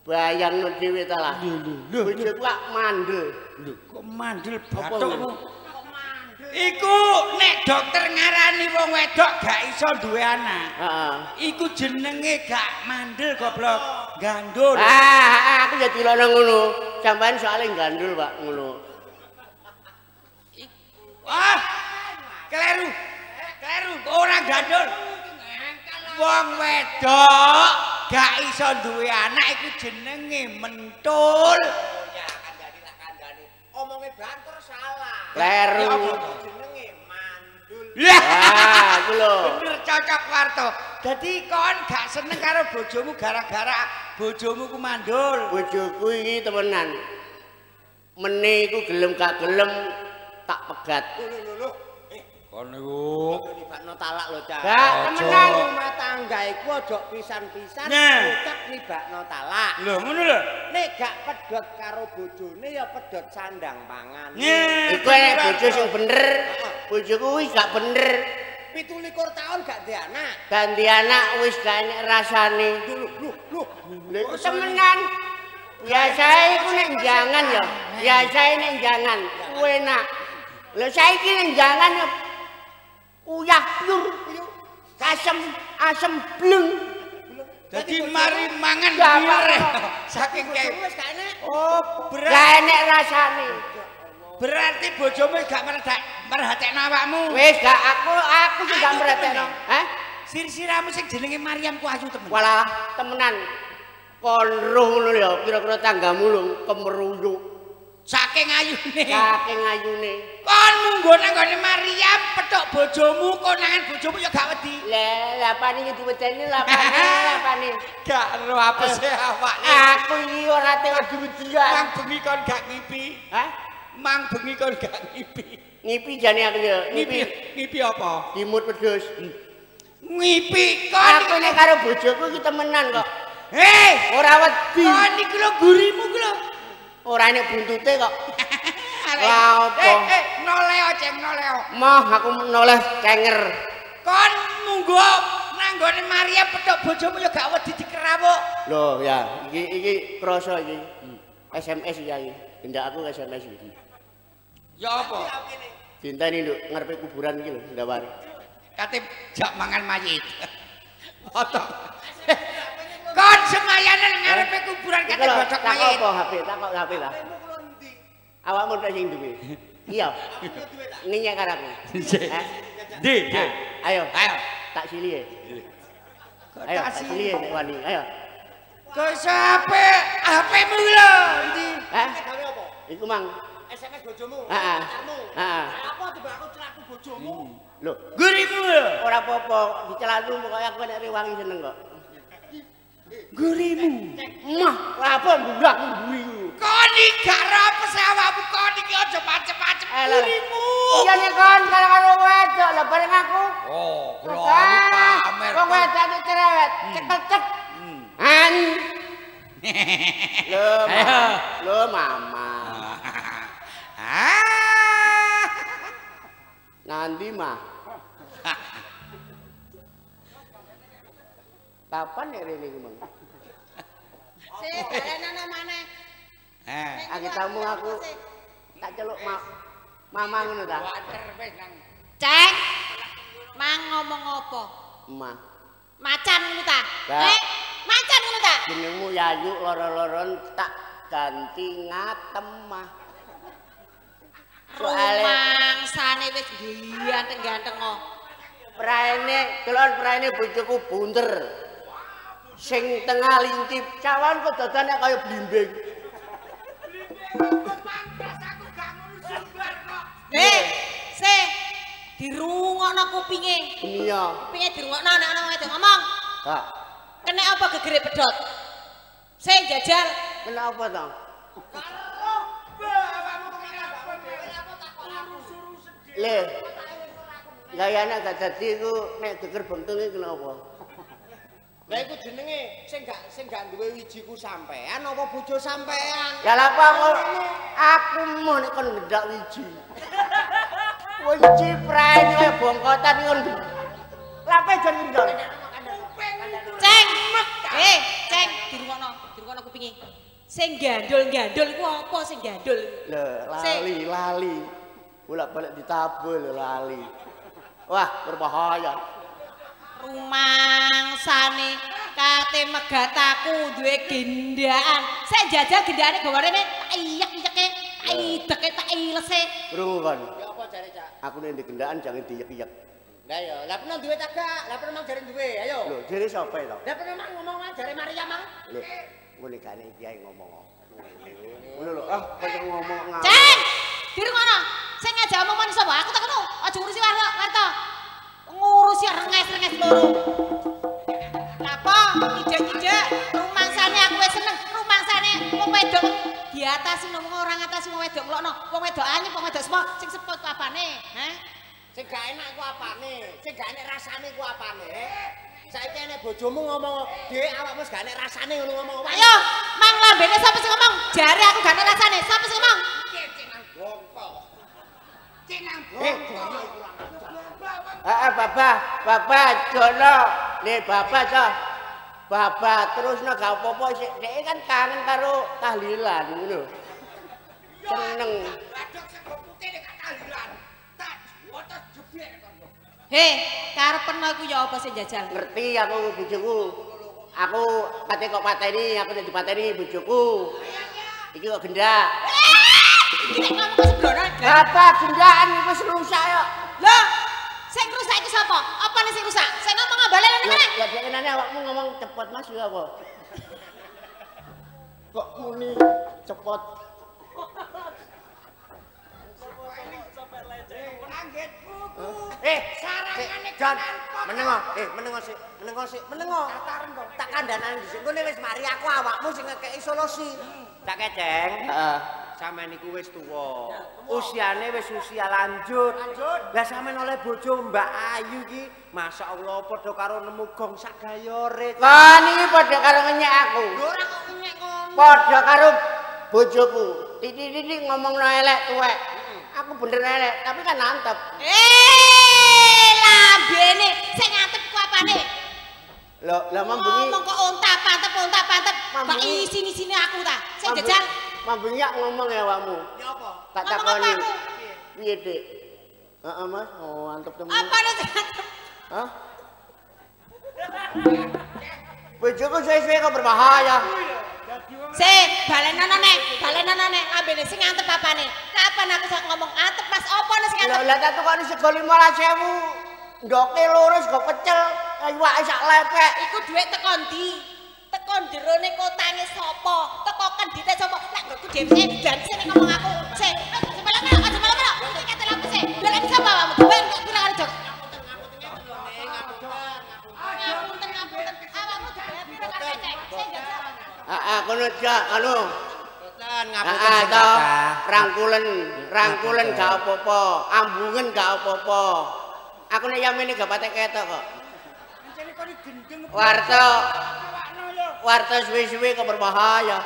Bayangno dhewe ta lah. Lho bojoku kok mandel. Lho kok mandel bathukmu? Iku nek dokter ngarani wong wedok gak iso duwe anak. Heeh. Iku jenenge gak mandel goblok, gandul. Ah, aku ya dilono ngono. Sampeyan soalé gandul, Pak, ngono. Wah. Kleru. Kleru, ora gandul. Wong wedok gak iso duwe anak iku jenenge mentul. Ya kandhani tak kandhani. Omonge banter salah. Kleru. Jenenge mandul. Lah, iku lho. Bener cocok Warto. Dadi kon gak seneng karo bojomu gara-gara bojomu ku mandul. Bojoku iki temenan. Mene iku gelem gak gelem tak pegat. Lho lho lho. Kon niku nibakno talak lho, Cak. Gak temenan. Rumah tangga iku aja pisan-pisan ucap nibakno talak. Lho ngono lho. Nek gak pedhot karo bojone ya pedhot sandang pangan. Iku nek bojo sing bener, bojoku wis gak bener. 27 tahun gak duwe anak. Gak duwe anak wis gak enek rasane. Lho lho lho. Lho iku temenan. Biasae iku nek jangan ya. Biasae nek jangan enak. Lho saiki nek jangan ya uyah pur, asem asem bleng. Dadi mari mangan mireh saking kae wis gak enek. Oh, berarti gak enek rasane. Berarti bojomu gak merhatekno awakmu. Wis gak aku sing gak merhatekno. Hah? Sir-siramu sing jenenge Mariam ku ayu temen. Walah, temenan. Kon roh ngono ya, kira-kira tanggamu lho kemeruyuk. Saking ayune. Saking ayune. Kon munggo nang gone Mariam petuk bojomu, konangan bojomu ya gak wedi. Lah, lapane iki diwedeni lapane, lapane. Gak ero apese awake. Aku iki ora tau diwedian. Mang bengi kon gak ngipi. Hah? Mang bengi kon gak ngipi. Ngipi jane aku ya. Ngipi. Ngipi apa? Dimut wedhus. Ngipi kon. Aku nek karo bojoku iki temenan kok. Hei, ora wedi. Kon iki lho gurimu ku lho. Ora enek buntute kok. Lah apa? Noleo ceng noleo. Moh aku noleh cenger. Kon munggo nang nggone Maria petuk bojomu ya gak wedi dikerawuk. Lho ya, iki iki krasa iki. SMS iki iki. Gendak aku SMS iki. Ya apa? Dinteni nduk ngarepe kuburan iki lho, ndawar. Kate jak mangan mayit. Foto. Kon semayanan ngarepe kuburan kate godhok mayit. Tak apa HP, tak kok HP ta. Awakmu tok sing duwe. Iya. Ngenyek karo aku. Ndi? Ayo. Ayo. Tak sili. Ayo, tak sili nek wani. Ayo. Kok HP, HP-mu lho ndi? Hah? Gawe apa? Iku mang SMS bojomu. Heeh. Heeh. Apa tiba aku celaku bojomu? Lho, gurimu lho. Ora apa-apa, dicelaku pokoke aku nek rewangi seneng kok. Gurimu. Mah, apa mbulak gurimu. Kon iki gak rapes awakmu kon iki aja macem-macem gurimu. Iya nek kon karo wedok lho bareng aku. Oh, kula pamer. Wong wedok iki cerewet, cekel-cek. An. Lho, lho mama. Ah. Nanti mah. Kapan nek rene iki, Mang? Sik, balenana maneh. Eh, aku tamu aku tak celuk mama ngono ta. Ceng. Mang ngomong apa? Emah. Macan ngono ta? Eh, mang ta? Jenengmu Yayu loro-loron tak ganti Ngatemah. Soale rumangsane wis ganteng-ganteng kok. Praene, delon praene bojoku bunder. Sing tengah lincip, cawan kok dodone kaya blimbing. Blimbing kok mangkas aku gak ngono sumbar kok. Se dirungokno kupinge. Iya. Kupinge dirungokno nek ana wong wedok ngomong. Kak. Kena apa gegere pedhot? Sing jajal. Kena apa to? Karo bapakmu kena apa dhewe. Le. Lah ya nek gak dadi iku nek geger bentung iki kena apa? Lah iku jenenge sing gak duwe wiji ku sampean apa bojo sampean? Lah lha apa aku mau nek kon ngendak wiji. Wiji prae kaya bongkotan ngono. Lah apa jan ngendak? Ceng. Ceng dirungokno, dirungokno kupinge. Sing gandul-gandul iku apa sing gandul? Lho, lali. Bolak-balik ditabul lali. Wah, berbahaya. Rumangsane kate megat aku duwe gendaan. Sing jajal gendane gawa rene tak iyek-iyeke, tak ideke, tak ilese. Krungu kon. Ya apa jare, Cak? Aku nek ndek gendaan jangan diyek-iyek. Lah ya, lah pernah duwe ta gak? Lah pernah mang jare duwe, ayo. Lho, jare sapa to? Lah pernah mang ngomong mang jare Maria mang. Lho, ngene gane iki ae ngomong. Ngono lho, ah kaya ngomong ngawur. Ceng! Dirungono. Sing ngajak omongan sapa? Aku tak ngono. Aja ngurusi warta. Ngurusi renges-renges loro. Napa? Ijek-ijek rumangsane aku wis seneng. Rumangsane wong wedok diatasi wong ora ngatasi wong wedok nglokno. Wong wedok anyep, wong wedok sepo, sing sepo ku apane? Hah? Sing gak enak ku apane? Sing gak enak rasane ku apane? Saiki enek bojomu ngomong, "Dik, awakmu wis gak enak rasane" ngono ngomong. Ayo, mang lambene sapa sing ngomong? Jare aku gak enak rasane. Sapa sing ngomong? Cek nang bongko. Cek nang bongko. Heeh, Bapak, Bapak Jono. Le Bapak to. Bapak terusno gak apa-apa sik. Dhek kan kangen karo tahlilan ngono. Seneng. Wadok sego putih nek gak tahlilan. Tak wotos jeblek kon. He, karepno iku ya apa sing jajal? Ngerti aku bojoku. Aku kate kok pateni, aku nek dipateni bojoku. Iki kok gendak. Iki nek ngomong kok sembrono. Bapak gendaan wis rusak yo. Lho, sing rusak iku sapa? Apane sing rusak? Sing ngomong balen meneh. Lah dhekenane awakmu ngomong cepot Mas ya apa? Kok muni cepot? Jon, menengo, menengo sik, menengo. Tak kandhanane dhisik. Engko wis mari aku awakmu sing ngekeki solusi. Cak Keceng. Heeh. Sampeyan niku wis tuwa. Usiane wis usia lanjut. Lah sampeyan oleh bojo Mbak Ayu iki, masyaallah padha karo nemu gong sak gayore. Lah niki padha karo ngenyek aku. Lho ora kok ngenyek ngono. Padha karo bojoku. Titik-titik ngomongno elek tuwek. Aku bener elek, tapi kan antep. Lambene sing antep ku apane? Lho, lah mambengi ngomong kok onta pantep. Kok isini-isini aku ta? Sing jajal mambengi ngomong ya awakmu. Ya apa? Tak takoni. Piye, Dik? Heeh, Mas. Oh, antep temen. Apane sing antep? Hah? Bojoku suwe-suwe kok berbahaya. Sik, balenono nek, balenono nek lambene sing antep apane? Kapan aku sak ngomong antep Mas apa sing antep? Lho, lah tak tukokne sego 15.000. Ndoke loro sego pecel, iwake sak lepek. Iku dhuwit teko ndi? Teko njerone kotange sapa? Teko kendite sapa? Lak nggonku dhewe jan sing ngomong aku. Sik, aja melok-melok, aja melok-melok. Iki kate lapo sik? Lha sapa awakmu? Ben kok pira karo Jok? Ngapunten, ngapunten. Awakmu dibayar pira karo Cek? Sing jajal. Heeh, kono jak anu. Boten ngapunten sing rangkulen, rangkulen gak apa-apa, ambungen gak apa-apa. Aku nek yamene gak patek ketok kok. Ancene kon gendeng. Warta. Warta suwe-suwe kok berbahaya.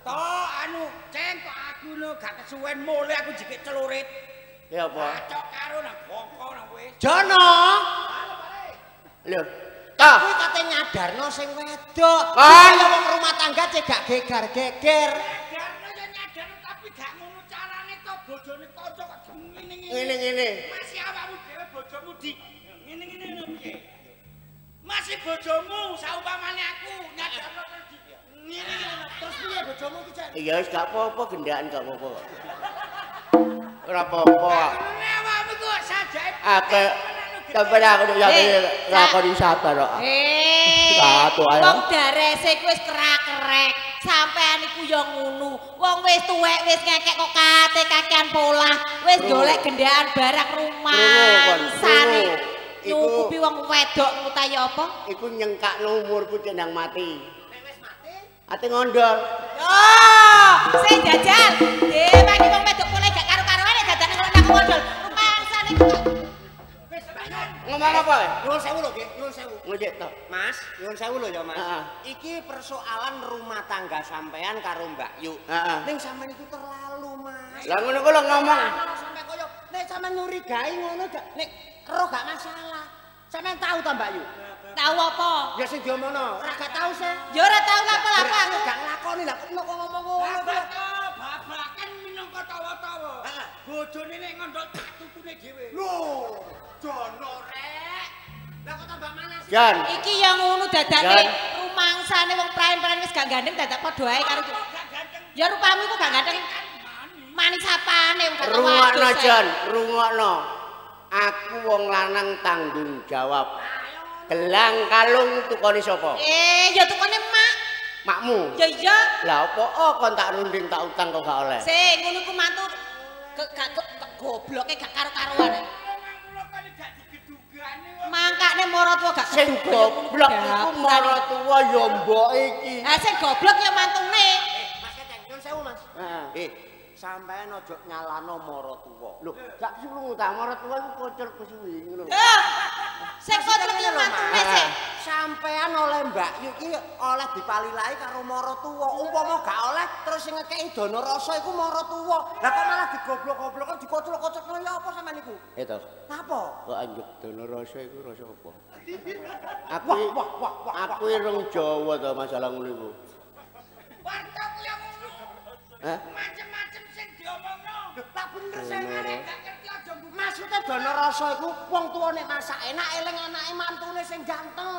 To anu, Ceng kok aku no gak kesuwen mulih aku jikik celurit. Ya apa? Pacok karo nang bongko nang wis. Jono. Lho. Ta. Kuwi kate nyadarno sing wedok. Supaya wong rumah tangga cek gak gegar-geger. Nyadarno ya nyadarno tapi gak ngono carane to bojone kanca kok ngene-ngene. Ngene-ngene. Masih awakmu dhewe bojomu di ngene-ngene ngono piye? Mas Masih bojomu saupamane aku nyadarno ngene terus piye bojomu iki, Cek? Ya wis gak apa-apa, gendaan gak apa-apa. Ora apa-apa. Nek awakmu kok sajake akeh sampeyan aku lakoni sabar kok. Wong darese iku wis kerak-kerek. Sampean iku ya ngono. Wong wis tuwek wis ngekek kok kate kakean polah, wis golek gendaan barang rumangsane. Nyukupi wong wedok ngutahi apa? Iku nyengkakno umurku cek nang mati. Nek wis mati, ate ngondol. Yo, sing jajal. Dewangi wong wedok polah gak karo-karoane dadane ngono nang ngondol. Rumangsane kok. Ngomong apa? Nyuwun sewu lho nggih, nyuwun sewu. Nggih to. Mas, nyuwun sewu lho ya, Mas. Iki persoalan rumah tangga sampean karo Mbak Yu. Ning sampean iku terlalu, Mas. Lah ngono ku lho ngomong. Sampe koyo nek sampean nyurigai ngono gak nek ero gak masalah. Sampean tahu ta Mbak Yu? Tahu apa? Ya sing diomongno, ora gak tahu sih. Ya ora tahu lapo-lapo aku. Gak nglakoni lah kok ngomong ngono. Babakan minangka tawa-tawa. Bojone nek ngondol tak tutune dhewe. Lho, jono rek. Lah kok tambah manas. Jan. Iki ya ngono dadake rumangsane wong praen-praen wis gak gandeng dadak padha ae karo. Ya rupamu iku gak gandeng. Manis apane wong gak Rungokno, Jan, rungokno. Aku wong lanang tanggung jawab. Gelang kalung tukone sapa? Ya tukone mak. Makmu? Ya iya. Lah apa kon tak runding tak utang kok gak oleh? Sing ngono ku mantu gak gobloke gak karo-karuan. Mangkane maratuwa gak sing goblok iku maratuwa ya mbok iki. Ha sing goblok ya mantune. Mas Keceng, nyuwun sewu, Mas. Heeh. Sampeyan aja nyalano maratuwa. Lho, gak sulung ta maratuwa iku kocor kesuwi ngono. Sing kocor ki mantune sik. Sampeyan oleh Mbak Yu iki oleh dipalilai karo maratuwa. Umpama gak oleh terus sing ngekeki dono rasa iku maratuwa. Lah kok malah digoblok-goblokno dikocok-kocokno ya apa sampean iku? To. Napa? Kok anjuk dono rasa iku rasa apa? Aku wah. Aku irung Jawa to masalah ngono iku. Warta ku ya ngono. Hah? Macem-macem sing diomongno. Lah bener sing arek gak ngerti aja mbuka. Maksude dono rasa iku wong tuwa nek masak enak eling anake mantune sing ganteng.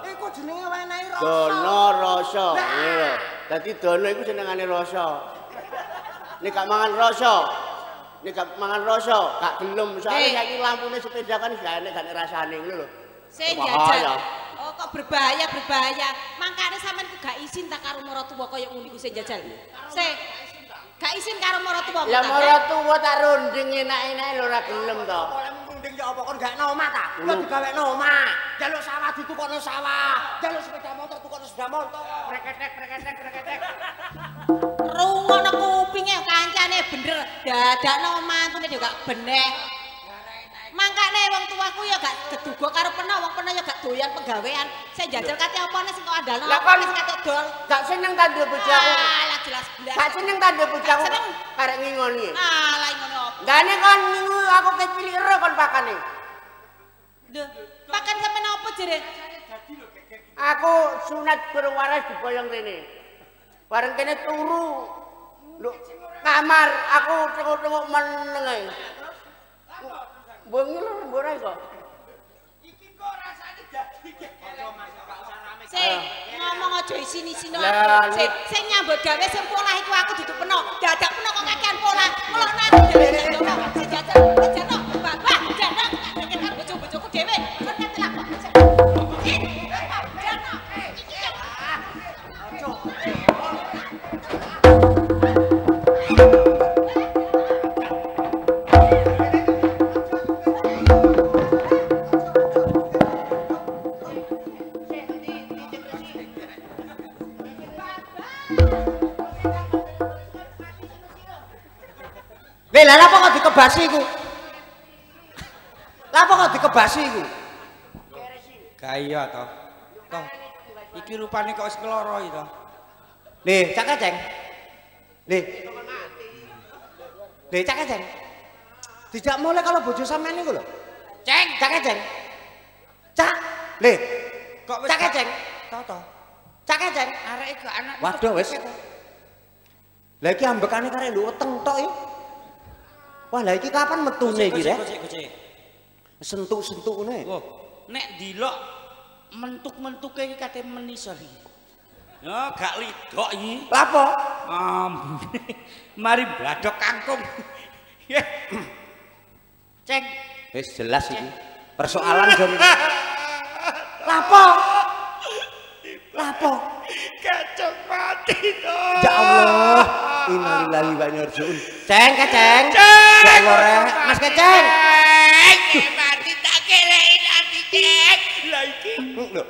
Iku jenenge wenehi rasa. Dono rasa. Ngono lho. Dadi dono iku senengane rasa. Nek gak mangan rasa, nek gak mangan rasa, gak gelem. Soale saiki lampune sepeda kan gak enek gak rasane ngono lho. Sing jajal. Oh kok berbahaya berbahaya. Mangkane sampean ku gak isin ta karo maratuwa kaya ngono iku sing jajal. Sing gak isin karo maratuwa. Lah maratuwa tak runding enak-enak lho ora gelem to. Oleh runding ya apa kon gak omah ta? Kok digawekno omah. Jaluk sawah ditukokno sawah. Jaluk sepeda motor tukokno sepeda motor. Preketek preketek preketek. Rungokno kupinge kancane bener. Dadakno mantune yo gak beneh. Mangkane wong tuaku ya gak geduga karo peno, wong peno ya gak doyan penggawean. Sing jajal kate opone sing kok andalno wis kate dol. Gak seneng ta duwe bojo aku. Alah jelas blas. Gak seneng ta duwe bojo aku. Karek ngingoni. Alah ngono apa? Gane kon ngingu aku kecilik ero kon pakane. Lho, pakan sampean apa jere? Aku sunat berwaras diboyong rene. Bareng kene turu. Lho, kamar aku tengok-tengok meneng ae. Bengi lho mbok ora kok. Iki kok rasane dadi Sing ngomong aja isin-isin aku. Sing nyambut gawe sing polah iku aku dudu peno. Dadak peno kok kakean polah. Ngelokno aku dhewe jajal. Sing jajal jajal babah jajal tak geger bojo-bojoku dhewe. Kon kate lapo. Iki yo. Lah lha apa kok dikebasi iku? Lah apa kok dikebasi iku? Gak iya to. Toh. Iki rupane kok wis keloro iki to. Lih, Cak Keceng. Lih. Lih, Cak Keceng. Dijak mulai kalau bojo sampean niku lho. Ceng, Cak Keceng. Cak. Lih. Kok wis Cak Keceng. To to. Cak Keceng. Areke gak anak. Waduh wis. Lah iki ambekane karek lho weteng tok iki. Wah, lah iki kapan metune iki rek? Sentuk-sentukne. Wah, nek dilok Mentuk-mentuke iki kate menisor iki. Ya gak lidok iki. Lapo? Mari bladok kangkung. Ceng. Wis jelas iki. Persoalan jom. Lapo? Lapo? Keceng mati to. Ya Allah. Innalillahi wa inna ilaihi raji'un. Ceng, Keceng. Ya Allah rek. Mas Keceng. Mati tak keleki nanti, Ceng. Lah iki. Lho.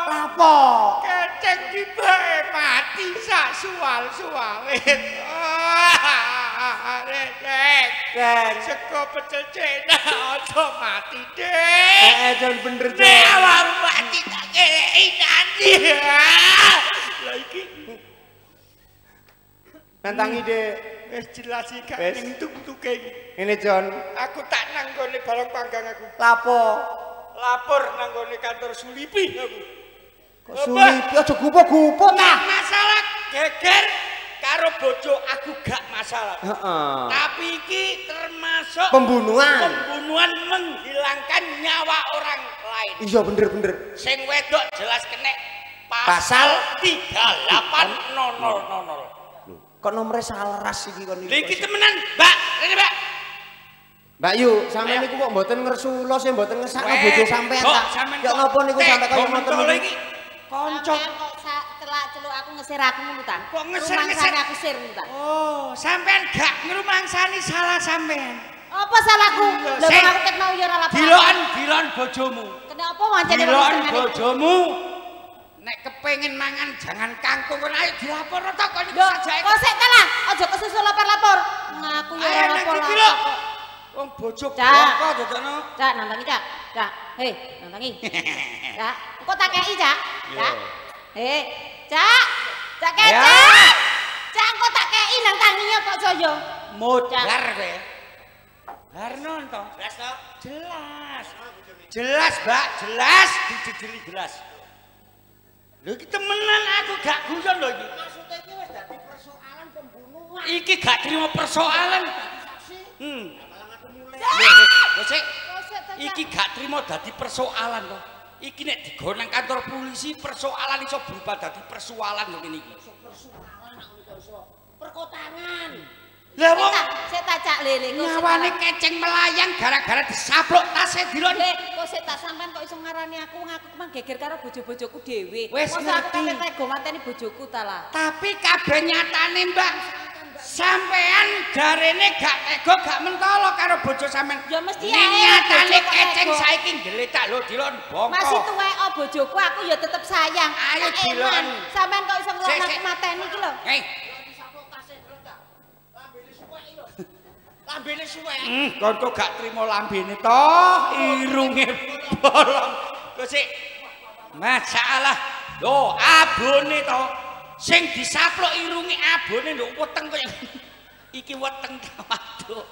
Lapo? Keceng ki bae mati sak suwal-suwale. Rek, Ceng. Sego pecel cena aja mati, Dik. Jan bener, Ceng. Nek awakmu mati tak keleki nanti. Lah iki nantangi, Dik. Wis jelas iki gak ning tuk-tuke iki. Ngene, Jon. Aku tak nang gone balong panggang aku. Lapo? Lapor nang gone kantor Sulipi aku. Kok Sulipi aja gupo-gupo ta? Masalah geger karo bojo aku gak masalah. Heeh. Tapi iki termasuk pembunuhan. Pembunuhan menghilangkan nyawa orang lain. Iya bener-bener. Sing wedok jelas kena pasal 38000. Lho, kok nomere salah ras iki kon iki. Iki temenan, Mbak. Rene, Mbak. Mbak Yu, sampean niku kok mboten ngersula sih mboten ngesakno bojo sampean ta? Ya napa niku sampe kaya ngoten iki? Kanca kok celak-celuk aku ngesir aku ngono ta? Kok ngesir-ngesir aku sir ngono ta? Oh, sampean gak ngrumangsani salah sampean. Apa salahku? Lho wong aku ket mau ya ora lapor. Diloken bojomu. Kena apa wancane diloken bojomu? Nek kepengin mangan jangan kangkung kono ayo dilaporno to kon iki sajake. Kok sik ta lah, aja kesusu lapor-lapor. Ngaku ya ora lapor. Wong bojo bongko dodokno. Cak, nantangi, Cak. Cak, hei, nantangi. Cak, engko tak kei, Cak. Cak. Hei, Cak. Cak Keceng. Cak, engko tak kei nang tanginya kok saya. Modar kowe. Harno to. Jelas to? Jelas. Jelas, Mbak, jelas dijejeli jelas. Lho iki temenan aku gak guyon lho iki. Maksude iki wis dadi persoalan pembunuhan. Iki gak terima persoalan. Sik. Iki gak trimo dadi persoalan to. Iki nek digawa nang kantor polisi persoalan iso berubah dadi persoalan lho ngene iki. Persoalan kok iso perkotangan. Lah wong sik tak cak lele kok nyawane keceng melayang gara-gara disaplok tase dilon. Lek kok sik tak sampean kok iso ngarani aku ngaku mang geger karo bojo-bojoku dhewe. Mosok aku kate tega mateni bojoku ta lah. Tapi kabeh nyatane, Mbak. Sampean jarene gak tega gak mentolo karo bojo sampean. Ya mesti ae. Nyatane keceng saiki ngletak lho dilon bongko. Masih tuwek bojoku aku ya tetep sayang. Ayo dilon. Sampean kok iso ngelok aku mateni iki lho. Hei. Lambene suwek. Kon kok gak trimo lambene to, irunge bolong. Kok sik masalah. Lho, abone to. Sing disaplok irunge abone nduk weteng kaya iki weteng ta waduh.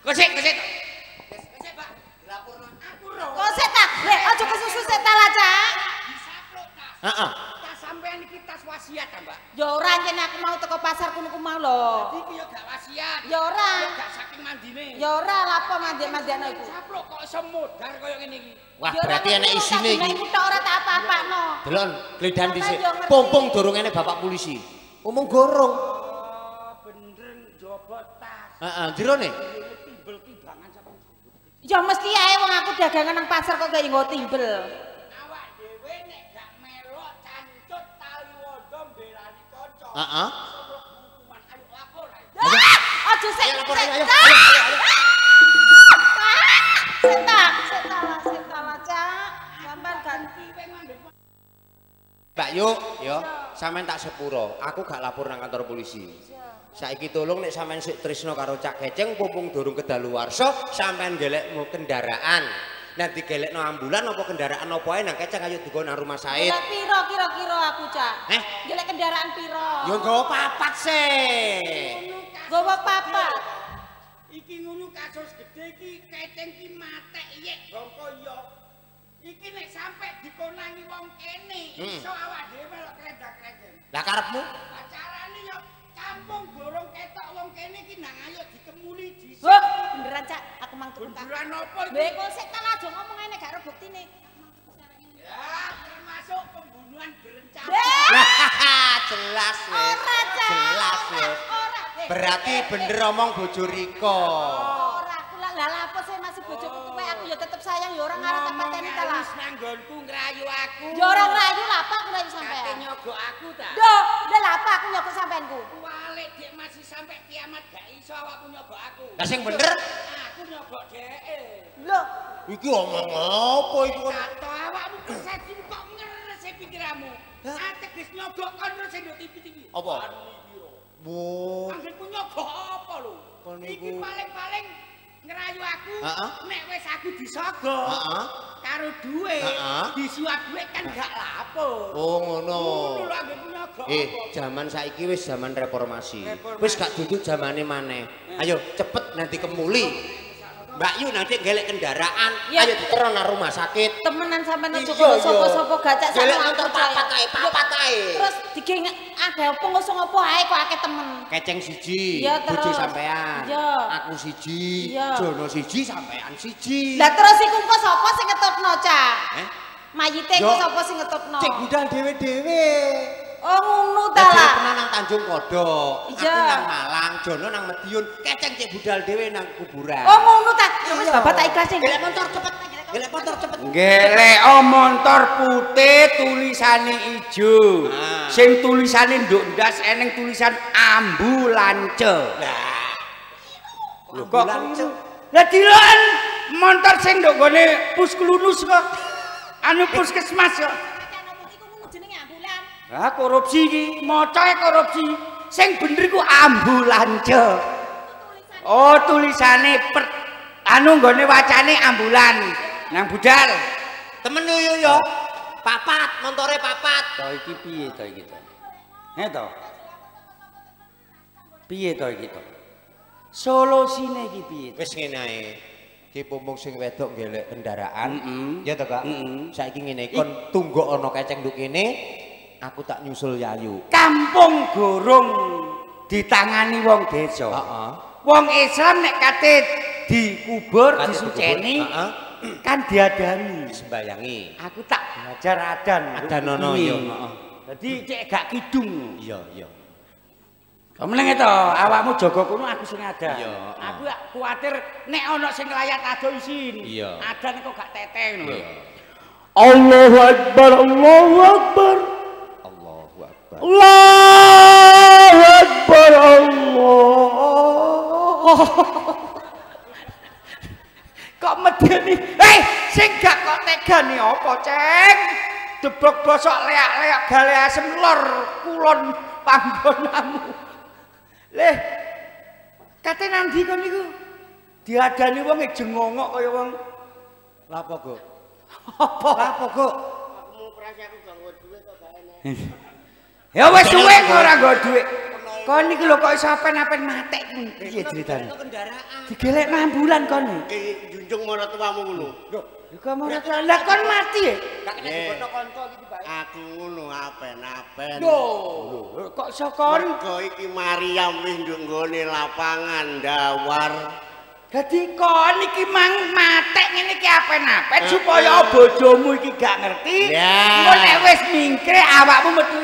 Kok sik, kok sik. Wis sik, Pak. Dilaporno aku ro. Kok sik ta? Lek aja kesusu sik ta lah, Cak. Disaplok tas. Heeh. Tas sampean iki tas wasiat ta, Mbak? Ya ora yen aku mau teko pasar kono ku mau lho. Dadi iki ya gak wasiat. Ya ora. Ya gak saking mandine. Ya ora lapo mandi-mandiano iku. Saplok kok iso modar kaya ngene iki. Wah, berarti enek isine iki. Iku tok ora tak apa-apakno. Delon, gledan dhisik. Pompong durung enek bapak polisi. Omong gorong. Oh, bener njaba tas. Heeh, jerone. Timbel timbangan sapa? Ya mesti ae wong aku dagangan nang pasar kok gak nggo timbel. Awak dhewe nek gak melok cancut tali wondo mbelani kanca. Heeh. Ayo lapor. Aja sik. Ayo. Sik ta lah, Cak. Sampean ganti Mbak Yuk, yo, sampean tak sepuro. Aku gak lapor nang kantor polisi. Saiki tolong nek sampean sik tresno karo Cak Keceng pumpung durung kedaluwarsa, sampean gelekmu kendaraan. Nek digelekno ambulan apa kendaraan apa ae nang Keceng ayo digowo nang rumah sakit. Lah piro kira-kira aku, Cak? Eh? Gelek kendaraan piro? Ya nggawa papat sih. Nggawa papat. Iki ngono kasus gede iki Keceng ki matek yek bongko yo. Iki nek sampe dikonangi wong kene iso awak dhewe melok krendak-krenden. Lah karepmu? Acarane yo kampung gorong ketok wong kene iki nang ayo dikemuli dhisik. Wah, beneran Cak, aku mang mang tuku. Bunduran apa iki? Lha kok sik ta aja ngomong ngene gak ero buktine. Ya, termasuk pembunuhan berencana. Jelas wis. Jelas wis. Berarti bener omong bojo Riko. Ora, aku lah lha apa sih masih bojoku tuwek aku ya tetep sayang ya ora ngarep tak pateni ta lah. Wis nanggonku ngrayu aku. Ya ora ngrayu lha apa aku ngrayu sampean. Kate nyogok aku ta. Lho, lha apa aku nyogok sampeanku? Kuwalik dik masih sampe kiamat gak iso awakmu nyogok aku. Lah sing bener aku nyogok dheke. Lho, iki omong apa iki kok? Tato awakmu persepsi kok ngeres e pikiranmu. Ateges nyogok kon terus sing nduk TV-TV. Apa? Wo. Anggepku nyogok apa lho? Iki paling-paling ngrayu aku nek wis aku disogo karo dhuwit, disuap dhuwit kan gak lapor. Oh ngono. Ngono lho anggepku nyogok apa? Jaman saiki wis jaman reformasi. Wis gak duduk jamane maneh. Ayo cepet nanti kemuli. Mbak Yu nanti gelek kendaraan, ayo diterno nang rumah sakit. Temenan sampean aja kono sapa-sapa gacak sak gelek motor papat ae, papat ae. Terus digeng ada apa ngosong apa ae kok akeh temen. Keceng siji, bojo sampean. Aku siji, Jono siji, sampean siji. Lah terus iku engko sapa sing ngetutno, Cak? Mayite engko sapa sing ngetutno? Cek budal dhewe-dhewe. Oh ngono ta lah. Pernah nang Tanjung Kodok, aku nang Malang, Jono nang Madiun, keceng cek budal dhewe nang kuburan. Oh ngono ta. Ya wis bapak tak ikhlas sing. Gelek motor cepet, gelek motor cepet. Gelek motor putih tulisane ijo. Sing tulisane nduk ndas eneng tulisan ambulance. Lah. Lho kok ambulance? Lah diloken motor sing nduk gone Pusklunus kok. Anu puskesmas kok. Ah korupsi iki, macae korupsi. Sing bener iku ambulance. Oh, tulisane per anu nggone wacane ambulan. Nang budal. Temen yo yo. Papat, montore papat. To iki piye to iki to? He to. Piye to iki to? Solusine iki piye? Wis ngene ae. Ki pumpung sing wedok nggelek kendaraan. Ya to, Kak? Saiki ngene kon tunggok ana keceng nduk kene. Aku tak nyusul Yayu. Kampung gorong ditangani wong desa. Wong Islam nek kate dikubur, disuceni, kan diadani, disembayangi. Aku tak belajar adan. Adanono iya, Dadi cek gak kidung. Iya, iya. Meneng to, awakmu jaga kono aku sing adan. Aku kuwatir nek ana sing nglayat ado isin. Adan kok gak tete ngono. Allahu Akbar, Allahu Akbar. Allahu Akbar, Allah. Kok medeni? Sing gak kok tegani apa, Ceng? Debok bosok leak-leak gale asem lor kulon panggonamu. Leh, kate nandi kon niku? Diadani wong jengongok kaya wong. Lha apa, Guk? Apa? Lha apa, Guk? Aku mau prasi aku gak nggo dhuwit kok gak enek. Ya wis suwe ora nggo dhuwit. Kon niku lho kok iso apen-apen matek piye critane? Digelekno ambulan kon. Iki junjung maratuwamu ngono. Lho, kok maratuwa. Lah kon mati ya? Gak kena digono kanca iki bae. Aku ngono apen-apen. Lho, kok iso kon? Mergo iki Mariam wis nduk nggone lapangan ndawar. Dadi kon iki mang matek ngene iki apen-apen supaya bojomu iki gak ngerti. Engko nek wis mingkre awakmu metu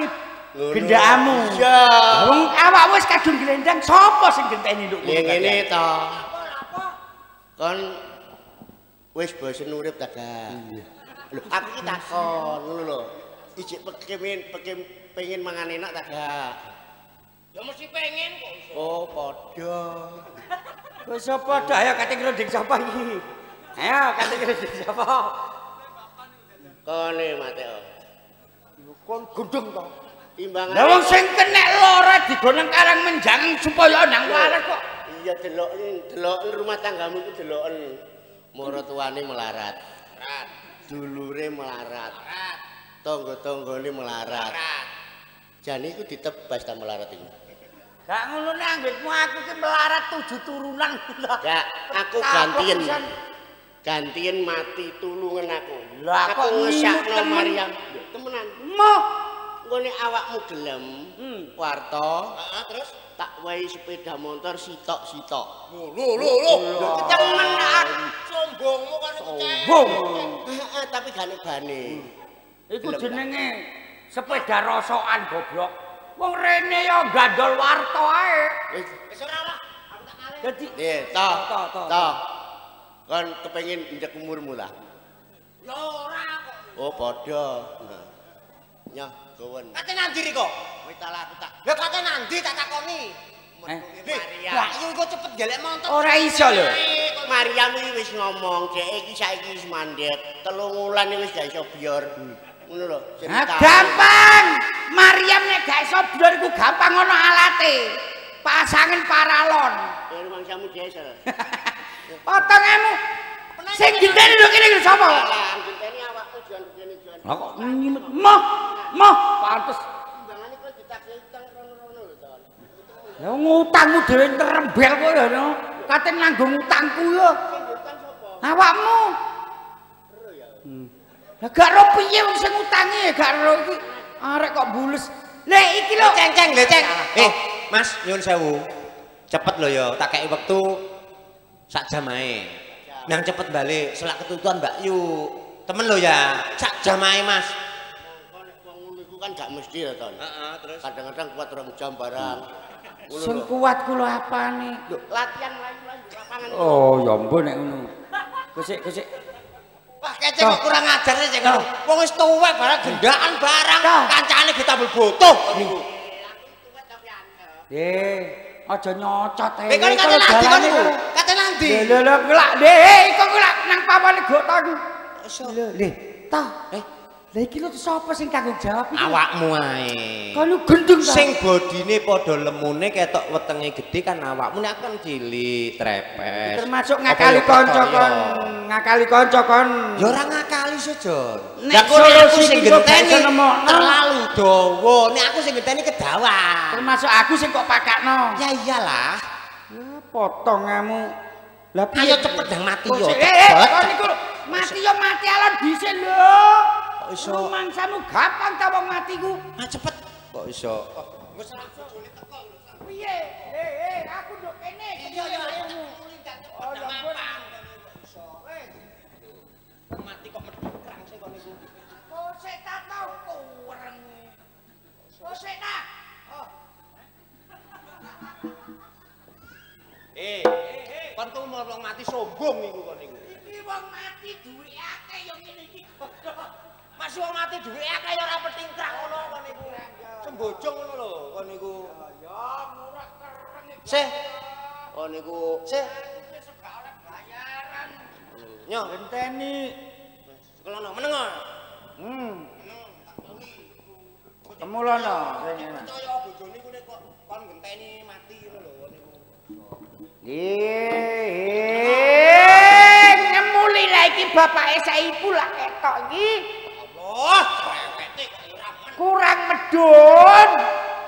gendakmu. Iya. Wong awakmu wis kadung glendang, sapa sing genteni nduk kono? Ngene to. Kon wis bosen urip ta, Gak? Lho, aku iki takon ngono lho. Ijik pengen mangan enak ta, Gak? Ya mesti pengen kok iso. Oh, padha. Kok iso padha? Ayo kate ngrunding sapa iki? Ayo kate ngrunding sapa? Kone Mateo. Kon gendeng to. Timbangan. Lah wong sing kenek lara digoneng karang menjang supaya ndang waras kok. Iya deloken, deloken rumah tanggamu iku deloken. Maratuwane melarat. Dulure melarat. Tangga-tanggane melarat. Jane iku ditebas ta melarat iku. Gak ngono nek anggitmu aku ki melarat 7 turunan. Gak, aku gantien. Gantien mati tulungen aku. Lah aku ngesakno Maryam. Temenan. Moh. Engko nek awakmu gelem, Warto, terus tak wehi sepeda motor sitok-sitok. Lho lho lho. Temen Sombongmu kon iku ceng. Heeh, tapi gak nek bane. Iku jenenge sepeda rosokan goblok. Wong rene ya gandol warto ae. Wis ora lah, aku tak ngalih. Dadi Nggih, toh. Toh. Kon kepengin ndek umurmu lah. Ya ora kok. Oh, padha. Nyoh, gowen. Kate nandi riko? Wis ta lah aku tak. Lah kate nandi tak takoni. Mariam. Lah iya iku cepet golek montor. Ora iso lho. Mariam iki wis ngomong, dhek iki saiki wis mandek, 3 wulan wis gak iso bior. Ngono lho, cerita. Gampang. Mariam nek gak iso bior iku gampang ono alate. Pasangan paralon. Ya rumangsamu diesel. Potongemu. Sing genteni lho kene iki sapa? Lah, genteni awakmu jan kene jan. Lah kok nyimet moh, moh pantes. Timbangane kok ditagih utang rono-rono lho, Ton. Lah ngutangmu dhewe trembel kowe lho. Kate nanggung utangku yo. Sing utang sapa? Awakmu. Ero ya. Lah gak ro piye wong sing ngutangi gak ro iki arek kok bules. Lek iki lho ceng-ceng lho ceng. Mas nyuwun sewu. Cepet lho ya, tak kei wektu sak jam ae. Nang cepet balik, selak ketutuan Mbak Yu. Temen lho ya, sak jam ae Mas. Kok nek wong ngono iku kan gak mesti ya, Ton. Heeh, terus kadang-kadang kuat 2 jam barang. Sing kuat kula apane? Lho, latihan mlayu-mlayu lapangan. Oh, ya mbok nek ngono. Kesik-kesik. Wah, kece kok kurang ajar sih ceng. Wong wis tuwek barang gendaan barang, kancane ditambel botoh niku. Aja nyocot ae. Lha kon kate nandi kon niku? Kate nandi? Lho lho kelak lho iku kelak nang pawane goto iku. Lho, lho, ta. Lha iki lho sapa sing tanggung jawab iki? Awakmu ae. Kon gendeng ta. Sing bodine padha lemune ketok wetenge gedhe kan awakmu, nek aku kan cilik, trepes. Termasuk ngakali kanca kon, ngakali kanca kon. Ya ora ngakali sih, Jon. Lah kok aku sing genteni terlalu dawa, nek aku sing genteni kedawan. Termasuk aku sing kok pakakno. Ya iyalah. Ya potonganmu. Lah piye? Ayo cepet ndang mati yo. Kon niku mati yo mati alon dhisik lho. Kok iso? Rumangsamu gampang ta wong mati ku. Ah cepet. Kok iso? Wis ora bojone teko lho. Piye? Aku nduk kene. Iya iya ayo. Oh ya ampun. Iso. Mati kok medhokrang sih kon niku. Kok sik ta tau kureng. Kok sik ta? Oh. Kon tuh wong mati sombong iku kon niku. Iki wong mati duwe akeh ya ngene iki. Mas wong mati duwe akeh ya ora petingkrak ngono kon niku. Sembojong ngono lho kon niku. Ya murah kereng iki. Sih. Kon niku sih. Wis gak oleh bayaran. Nyo genteni. Sekolah meneng. Temulono sing enak. Percaya bojone ku nek kok kon genteni mati ngono lho kon niku. Ngemuli lah iki bapake Saipul lak ketok iki. Allah, cerewete kok ora men. Kurang medun.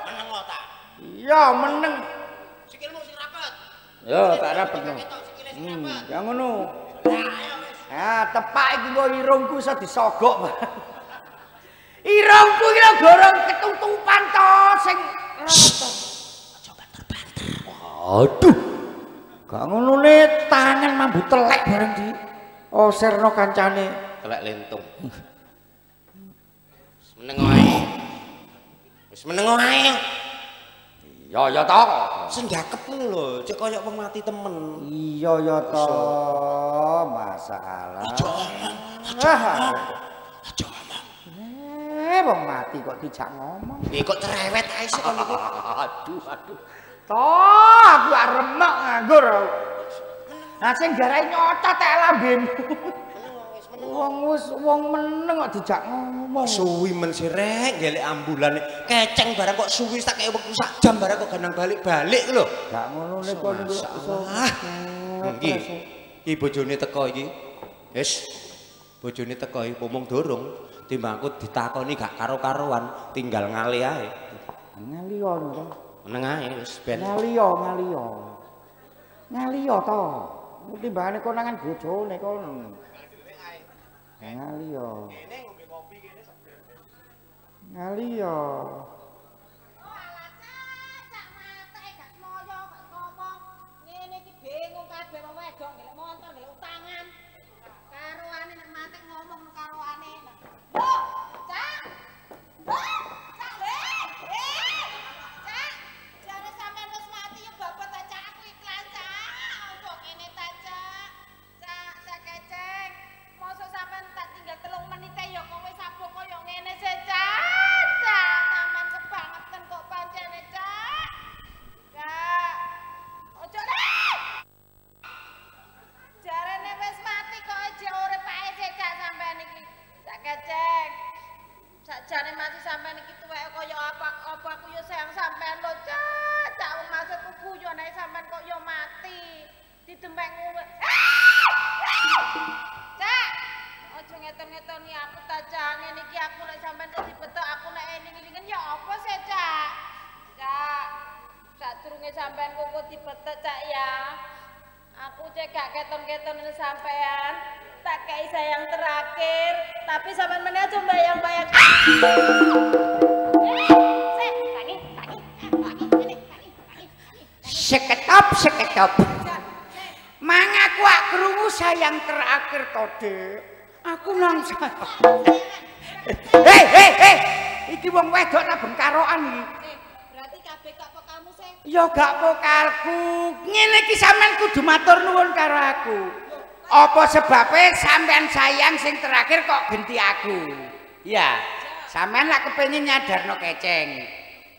Meneng ta? Iya, meneng. Sikilmu sing rapet. Ya, tak rapetno. Ya ngono. Ah, tepak iki kok irungku iso disogok. Irungku iki lho gorong ketutupan to sing aja banter-banter. Aduh. Gak ngono ne tangan mambu telek bareng di oserno kancane. Telek lentung. Wis meneng wae. Wis meneng wae. Iya ya to. Sendakepmu lho, cek koyo wong mati temen. Iya ya to. Masalah. Aja omong, aja omong. Aja omong. Wong mati kok dijak ngomong. Kok cerewet ae sih kon niku. Aduh, aduh. Toh, aku remek nganggur. Nah sing garai nyocot tek lambemu. Wong wis wong meneng kok dijak ngomong. Suwi men sirek ngelek ambulan keceng barang kok suwi tak kaya wektu sak jam barang kok ganang balik-balik lho. Gak ngono nek kon niku iso. Iki iki bojone teko iki. Wis bojone teko iki pomong dorong timbang aku ditakoni gak karo-karoan tinggal ngalih ae. Ngalih ono to. Meneng ae wis ben. Ngaliyo, ngaliyo. Ngaliyo to. Timbangane konangan bojone kono. Ngaliyo. Kene ngombe kopi kene seger. Ngaliyo. Oh alah cak mateke gak semoyo kok ngomong. Ngene iki bingung kabeh wong wedok ngelek montor ngelek utangan. gak keton-keton sampean. Tak kei sayang terakhir, tapi sampean meneh aja bayang-bayang. Sik, tangi, tangi, tangi, ngene, tangi, tangi. Seketop, seketop. Mang aku ak krungu sayang terakhir to, Dik. Aku nang Hei, hei, hei. Iki wong wedok ta bengkarokan iki. Berarti kabeh gak pokalmu sih? Ya gak pokalku. Ngene iki sampean kudu matur nuwun karo aku. Apa sebabe sampean sayang sing terakhir kok genti aku? Ya, sampean lak kepengin nyadarno keceng.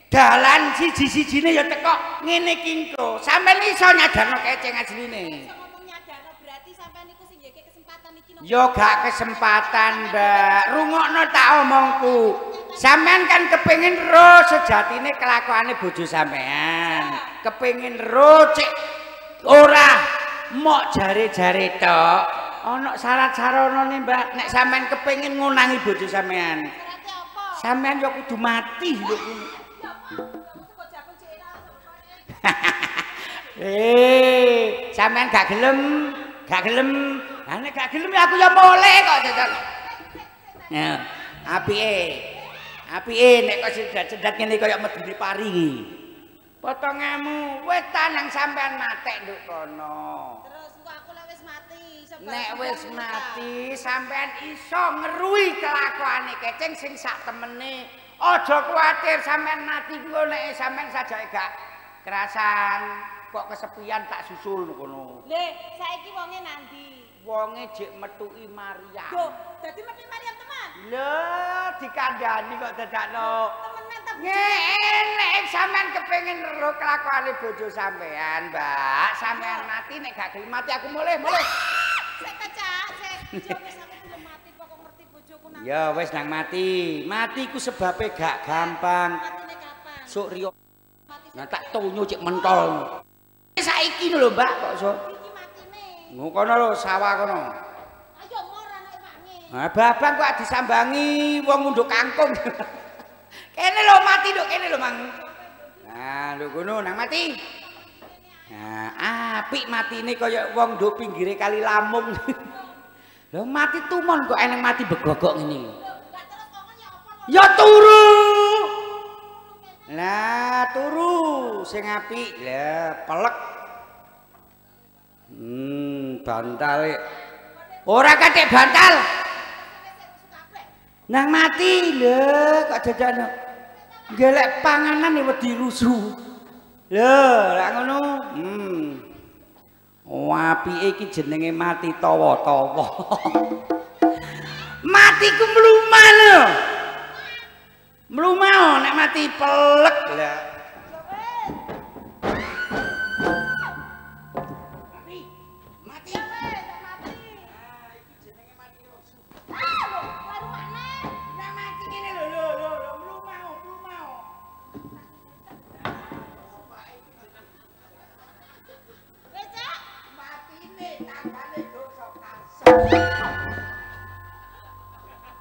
Dalan siji-sijine ya teko ngene iki engko. Sampean iso nyadarno keceng asline. Iso ngomong nyadarno berarti sampean iku sing ngeke kesempatan iki no. Ya gak kesempatan, Mbak. Rungokno tak omongku. Sampean kan kepengin ro sejatine kelakuane bojo sampean. Kepengin ro cek ora mok jare-jare tok. Ana syarat saranane, Mbak. Nek sampean kepengin ngunangi bojo sampean. Syarate apa? Sampean ya kudu mati lho. Sampean gak gelem, gak gelem. Lah nek gak gelem ya aku ya mulih kok cocok. Ya, apike. Apike nek kok cedat-cedat ngene kaya medune pari iki. Potonganmu wis tanang sampean matek nduk kono. Terus engko aku lek wis mati iso Nek wis mati sampean iso ngeruhi kelakuane keceng sing sak temene. Aja kuwatir sampean mati engko nek sampean sajake gak kerasan kok kesepian tak susul kono. Lho, saiki wonge nandi? Wonge jek metuki Maryam. Lho, dadi metuki Maryam teman? Lho, dikandhani kok dadakno. Temenan ta? Nek sampean kepengin ero kelakuane bojo sampean, Mbak. Sampean mati nek gak gelem mati aku mulih, mulih. Sik ta, Cak, sik. Yo wis aku gelem mati pokok ngerti bojoku nang. Ya wis nang mati. Mati ku sebabe gak gampang. Matine kapan? Sok riyo. Nah tak tonyo cek mentol. Saiki lho, Mbak, kok iso. Iki matine. Ngono kono lho sawah kono. Ayo mor anake wangi. Nah, babang kok disambangi wong ngunduk kangkung. Kene lho mati nduk kene lho, Mang. Nah, lho kono nang mati. Nah, apik matine kaya wong nduk pinggire kali Lamung. Lho mati tumon kok eneng mati begogok ngene. Ya turu. Lah turu sing apik. Lah pelek. Bantale. Ora katik bantal. Nang mati lho kok dadakno. Golek panganan ya wedi rusuh. Lho, lak ngono. Apike iki jenenge mati tawa-tawa. Mati ku mlumah lho. Mlumah nek mati pelek lah. Mati. Mati. Mati. Ah, iki jenenge mati rusuh. Ah, lho, baru maneh. Nek mati ngene lho lho lho mlumah mlumah. Wis, Cak. Matine tanggane dosa kasar.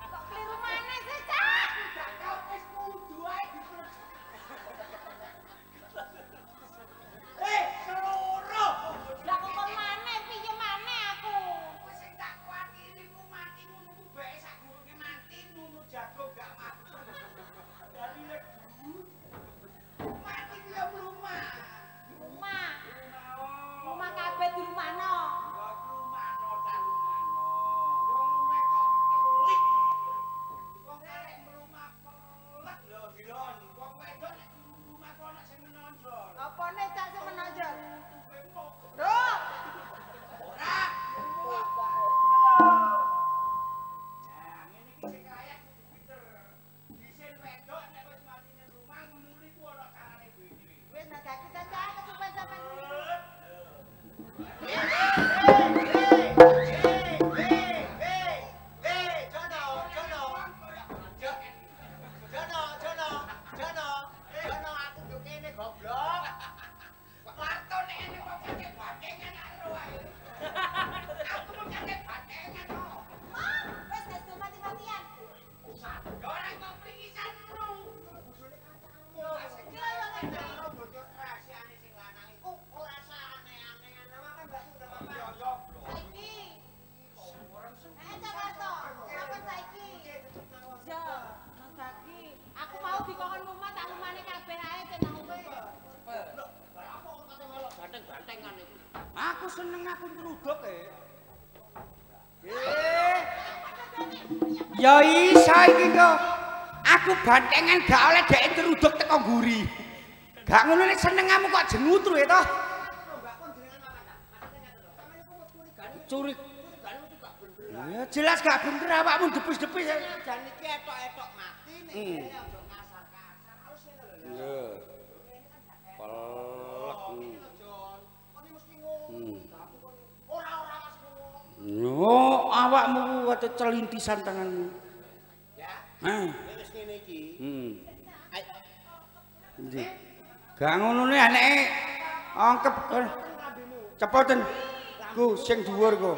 Kok keliru maneh sih, Cak? Gak tau wis kudu ae diterus. Seluruh. Lah kok kon maneh piye maneh aku? Wis sing tak kuwatiri ku mati ngono ku bae sagurunge mati nunu jago gak mati. Dari ledu. Mati ku ya mlumah. Rumah. Rumah kabeh di rumahno. Ya rumahno ta rumahno. Ya iso iki kok. Aku bantengan gak oleh dhek nruduk teko mburi. Gak ngono nek senengamu kok jengutru ya toh. Curi. Ya jelas gak bener awakmu depis-depis. Jan iki etok-etok mati nek kene aja ngasar-kasar. Halus ngene lho. Iya. Pelek. Ora-ora mesti ngono. Yo, awakmu kuwi celintisan tanganmu. Ya. Heh. Wis ngene iki. Heeh. Endi? Gak ngono ne aneke angkep cepoten. Ku sing dhuwur ku.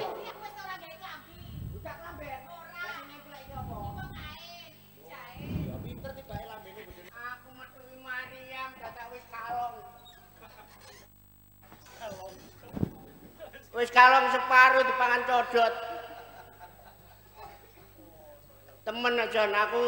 Aku metuki Mariam dadak wis kalong. Wis kalong separuh dipangan codot. Temen aja aku